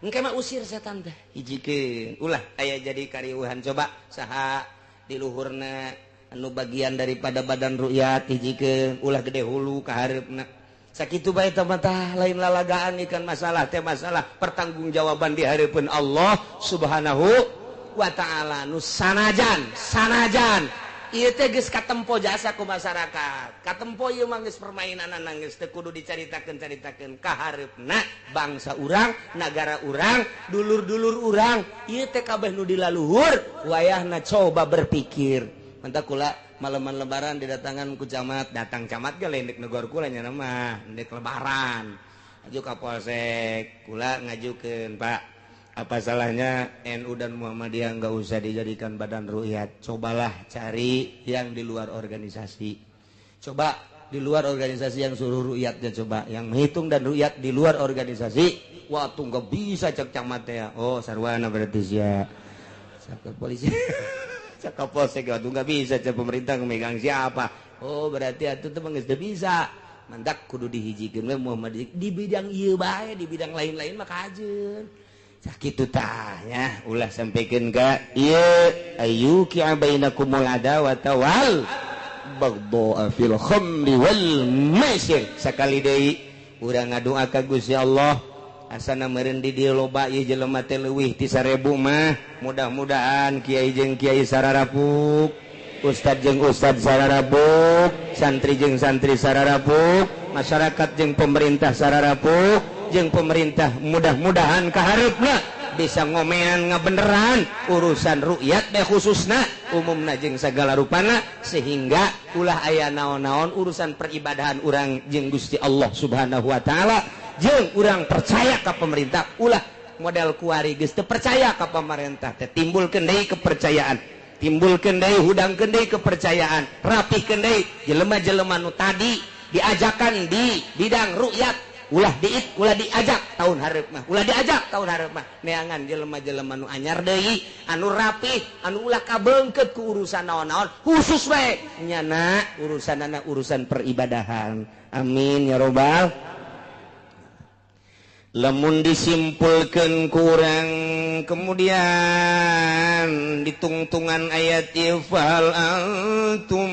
Engke mah usir setan teh hijikeun ulah aya jadi kariuhan. Coba saha di luhurna anu bagian daripada badan ru'yat hijikeun ulah gede hulu ka hareupna. Sakitu bae teh mah lain lalagaan ikan masalah teh masalah pertanggungjawaban di hareupeun Allah Subhanahu wa ta'ala. Nu sanajan sanajan ieu teh geus katempo jasa ku masyarakat, katempo ieu mah geus permainanana geus teu kudu dicaritakeun-caritakeun kahareupna bangsa urang, nagara urang, dulur-dulur urang ieu teh kabeh nu dilaluhur wayahna coba berpikir. Mantap kula malaman lebaran didatangan ku camat, datang camat ge lain deuk negor kula nya mah deuk lebaran. Aju ka polsek kula ngajukeun, Pak, apa salahnya NU dan Muhammadiyah nggak usah dijadikan badan ru'yat. Cobalah cari yang di luar organisasi. Coba di luar organisasi yang suruh ru'yatnya, coba yang menghitung dan ru'yat di luar organisasi. Wah tuh nggak bisa cek camatnya. Oh sarwana berarti sia. Cak polisi. Cak polsek tuh nggak bisa cek pemerintah megang siapa. Oh berarti atuh teh geus teu bisa. Mantak kudu dihijikeun we Muhammadiyah di bidang ieu bae, di bidang lain-lain mah kajeun. Sakitu tah nya ulah sampaikan ka ieu ayyuki bainakumul adawata wal baghdha fil khamri wal maisir. Sakali deui urang ngadoa ka Gusti Allah asana meureun di dieu loba ieu jelema teh leuwih ti 1000 mah. Mudah-mudahan kiai jeung kiai sararapuk, ustad jeung ustad sararapuk, santri jeung santri sararapuk, masyarakat jeung pemerintah sararapuk, jeung pemerintah mudah-mudahan kahareupna bisa ngomean ngabeneran urusan ru'yat deh khususna umumna jeung sagala rupana, sehingga ulah aya naon-naon urusan peribadahan urang jeung Gusti Allah Subhanahu wa taala, jeung urang percaya ka pemerintah ulah model kuari geus teu percaya ka pemerintah teh timbulkeun deui kepercayaan, timbulkeun deui hudangkeun deui kepercayaan, rapihkeun deui jelema-jelema nu tadi diajakan di bidang ru'yat ulah diit, ulah diajak tahun hareup mah, ulah diajak tahun hareup mah neangan jelema-jelema nu anyar deui, anu rapih, anu ulah kabeungkeut ku urusan naon-naon khusus bae nyana urusanana urusan peribadahan. Amin ya robbal. Lamun disimpulkeun kurang kemudian ditungtungan ayat fal antum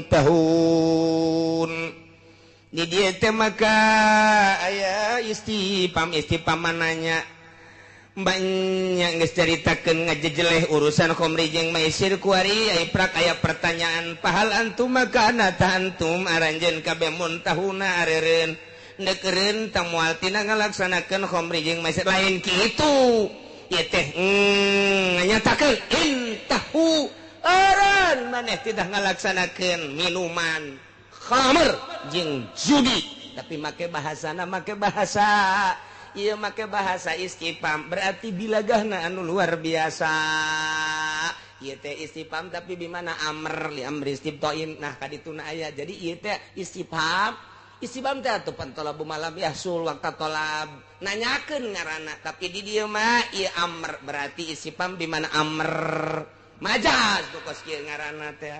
muntahun. Di dieu teh maka aya istifham, istifham mananya banyak geus caritakeun ngajejeleh urusan khamri jeung maisir kuari aya prak aya pertanyaan pahal antum maka anata antum aranjeun kabeh muntahuna areureun deukereun tah moal tina ngalaksanakeun khamri jeung maisir lain kitu ieu teh nganyatakeun intahu eureun maneh tidak ngalaksanakeun minuman khamr jeung judi, tapi make bahasana make bahasa ieu make bahasa istifham berarti bilagahna anu luar biasa. Ieu teh istifham tapi bimana amr li amri istibtain, nah kadituna aya. Jadi ieu teh istifham, istifham teh atuh pantolabu malam yahsul waqta tolab nanyakeun ngaranna, tapi di dieu mah ieu amr berarti istifham bimana amr. Majas tuh kos kieu ngaranna teh.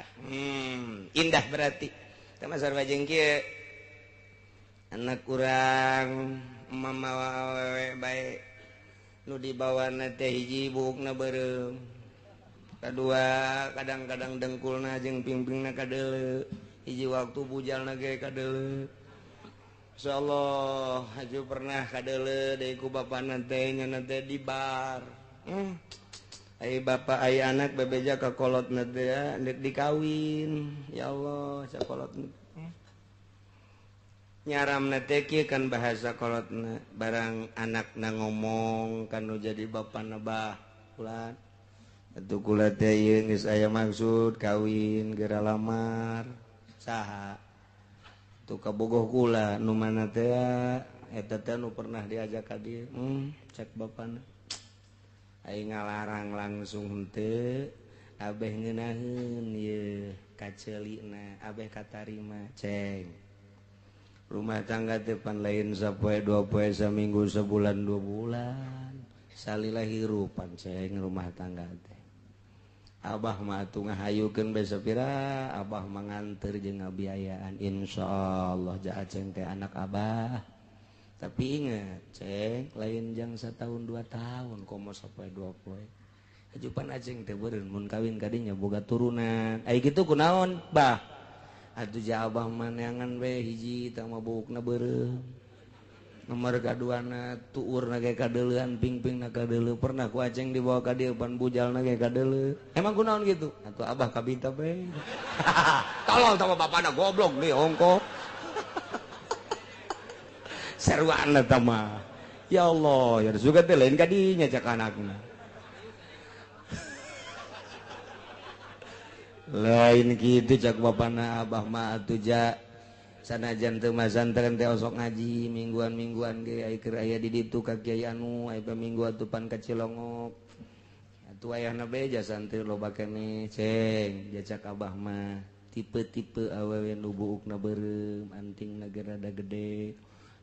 Indah berarti. Teh mah sarua jeung kieu. Anak kurang mamawa awewe bae. Nu dibawana teh hiji buukna beureum. Kadua kadang-kadang dengkulna jeung pingpingna kadeuleu. Hiji waktu bujalna ge kadeuleu. Insyaallah haju pernah kadeuleu deui ku bapana teh nya teh di bar. Ai bapa ai anak bebeja ka kolotna teh deuk dikawin. Ya Allah, sakolotna. Nyaramna teh kieu kan bahasa kolotna, barang anakna ngomong kan nu jadi bapana bah ulan. Atuh kula teh ieu geus aya maksud kawin geura lamar. Saha? Tuh kabogoh kula nu mana teh eta teh nu pernah diajak ka dieu. Cek bapana. Aing ngalarang langsung henteu, abeh ngeunaheun ieu kaceulina, abeh katarima ceng. Rumah tangga teh pan lain sapoe dua poe saminggu sebulan dua bulan. Salila hirupan ceng rumah tangga teh. Abah mah atuh ngahayukeun bae sapira, abah mah nganter jeung ngabiayaan. Insyaallah ja aceng teh anak abah. Tapi ingat, ceng, lain jang satahun 2 tahun komo sapoe dua poe. Hajupan aceng teh beureun mun kawin kadinya boga turunan. Ai kitu kunaon, bah? Atuh ja abah mah neangan we hiji tah mah buukna beureum. Nomor kaduana tuurna ge kadeuleuan pingpingna kadeuleu pernah ku aceng dibawa ka dieu pan bujalna ge kadeuleu. Emang kunaon kitu? Atuh abah kabita bae. Tolol tah bapana goblok deui ongko. Seruan eta mah. Ya Allah, ya suka teh lain ka dinya cak anakna. Lain kitu cak bapana abah mah atuh ja sanajan teu masantren teh osok ngaji mingguan-mingguan ge ai keur aya di ditu ka kiai anu ai minggu atuh pan ka Cilongok. Atuh ayahna bae ja santri loba keneh ceng jacak abah mah tipe-tipe awewe nu buukna beureum antingna ge rada gede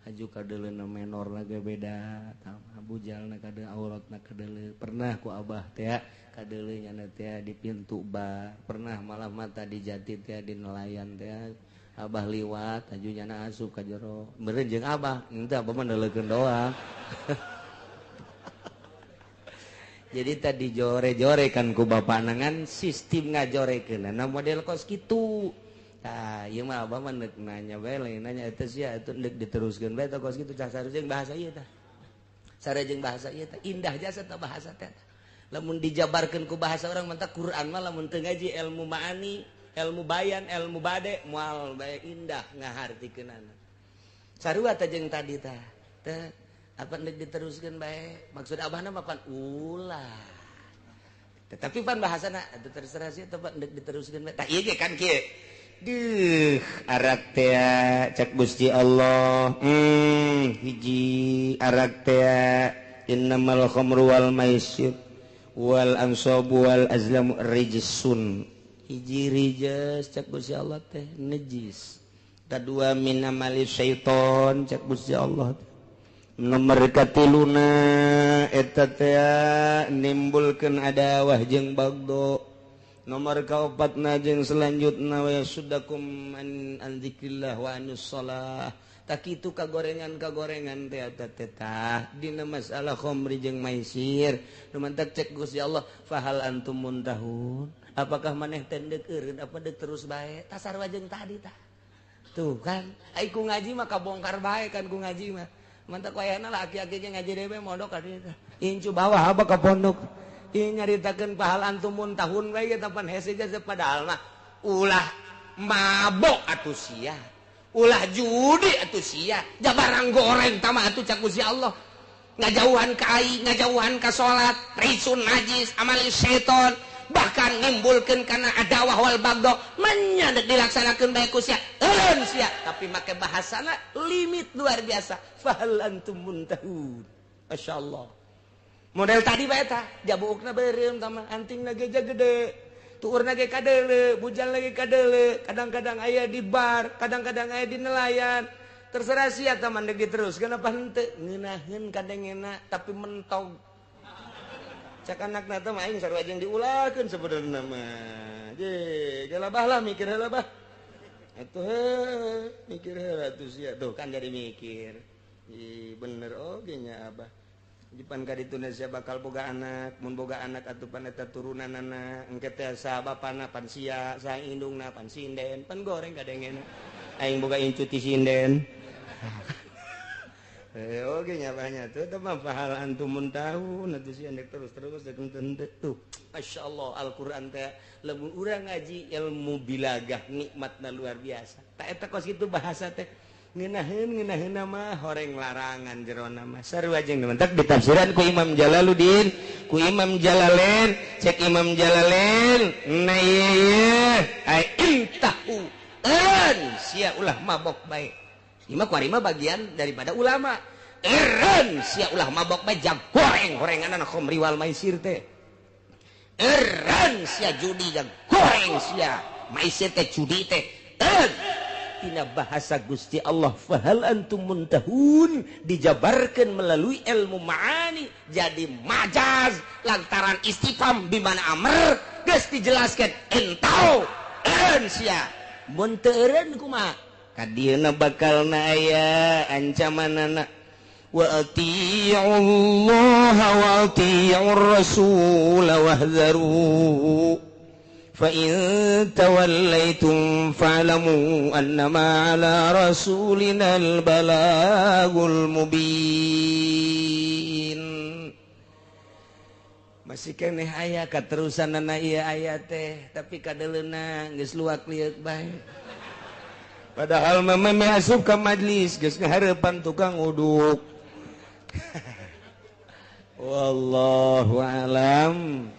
haju kadeuleuna menorna ge beda tah bujalna kadeuleu auratna kadeuleu pernah ku abah teh kadeuleu nya teh di pintu bar pernah malah mata di jati teh di nelayan teh abah liwat haju nyana asup ka jero meureun jeung abah henteu abah mah neuleukeun doang. Jadi tadi jore-jore kan ku bapana ngan sistem ngajorekeunana model kos kitu. Tah ieu mah abah mah neuk nanya bae lain nanya eta sia atuh deuk diteruskeun bae tah kos kitu cah sarua bahasa ieu tah. Sarua jeung bahasa ieu tah indah jasa tah bahasa teh. Lamun dijabarkeun ku bahasa urang mantap Quran mah lamun teu ngaji ilmu maani, ilmu bayan, ilmu bade moal bae indah ngahartikeunana. Sarua teh jeung tadi tah. Teh apa deuk diteruskeun bae? Maksud abahna mah pan ulah. Tetapi pan bahasana atuh terserah sia teh deuk diteruskeun bae. Tah ieu ge kan kieu. Duh, arak teh cek Gusti Allah. Hiji arak teh innamal khamru wal maisir wal ansabu wal azlamu rijsun. Hiji rijs cek Gusti Allah teh najis. Kadua min amali syaiton cek Gusti Allah. Nomor katiluna eta teh nimbulkeun adawah jeung bagdo. Nomor kaopatna jeung selanjutna wa yasuddakum an dzikrillah wa anis shalah. Tak kitu kagorengan-kagorengan teh eta teh tah dina masalah khamri jeung maisir. Nu mantak cek Gusti Allah fahal antum muntahun. Apakah maneh teh deuk eureun apa deuk terus bae? Tah sarua jeung tadi tah. Tuh kan, ai ku ngaji mah kabongkar bae kan ku ngaji mah. Mantak wayahna lah aki-aki ge ngaji deui mondok ka dieu tah. Incu bawah apa ka pondok. Ieu nyaritakeun pahal antum muntahun bae ge tapan hese jasa padahal mah ulah mabok atuh sia. Ulah judi atuh sia. Jabarang goreng tama atuh cak Gusti Allah. Ngajauhan ka ai, ngajauhan ka salat, risun najis, amal setan, bahkan nimbulkeun kana adawah wal bagdo, menya deuk dilaksanakeun bae ku sia. Eureun sia, tapi make bahasana limit luar biasa. Fahal antum muntahun. Masyaallah. Model tadi bae tah, jabuukna beureum tah antingna ge gede. Tuurna ge kadeuleu, bujalna ge kadeuleu, kadang-kadang aya di bar, kadang-kadang aya di nelayan. Terserah sia tah mah deuk diteruskeun apa henteu, ngeunaheun kadengena tapi mentog. Cak anakna teh mah aing sarua jeung diulahkeun sebenarna mah. Je, gelabah lah mikir heula bah. Atuh heuh, mikir heula atuh sia tuh kan jadi mikir. Ih bener oge nya abah. Jipan ka ditu sia bakal boga anak, mun boga anak atuh pan eta turunanana, engke teh sa bapana pan sia, sa indungna pan sinden, pan goreng kadengena. Aing boga incu ti sinden. Eh oge nya banyak tuh teh mah fahal antum muntahun atuh sia ndek terus-terus dek henteu tuh. Masyaallah Al-Qur'an teh lamun urang ngaji ilmu bilagah nikmatna luar biasa. Tak eta kos kitu bahasa teh ngeunaheun ngeunaheun mah horeng larangan jerona mah sarua jeung mentak ditafsiran ku Imam Jalaluddin ku Imam Jalalain cek Imam Jalalain na ieu ai intahu eureun sia ulah mabok bae ieu mah kuari mah bagian daripada ulama eureun sia ulah mabok bae jang goreng gorenganna khamri wal maisir teh eureun sia judi jang goreng sia maisir teh judi teh eureun tina bahasa Gusti Allah fahal antum muntahun dijabarkan melalui ilmu ma'ani jadi majaz lantaran istifham di mana amr geus dijelaskan entau eureun sia mun teu eureun kumaha kadieuna bakalna aya ancamanana wa atiiullaha wa atiiur rasul wahdharu fa in tawallaitum fa'lamu annama 'ala rasulinal balagul mubin. Masih keneh aya katerusanana ieu aya teh tapi kadeleuna geus luak lieuk bae. Padahal mah meh asup ka majlis geus ngahareupan tukang uduk. Wallahu alam.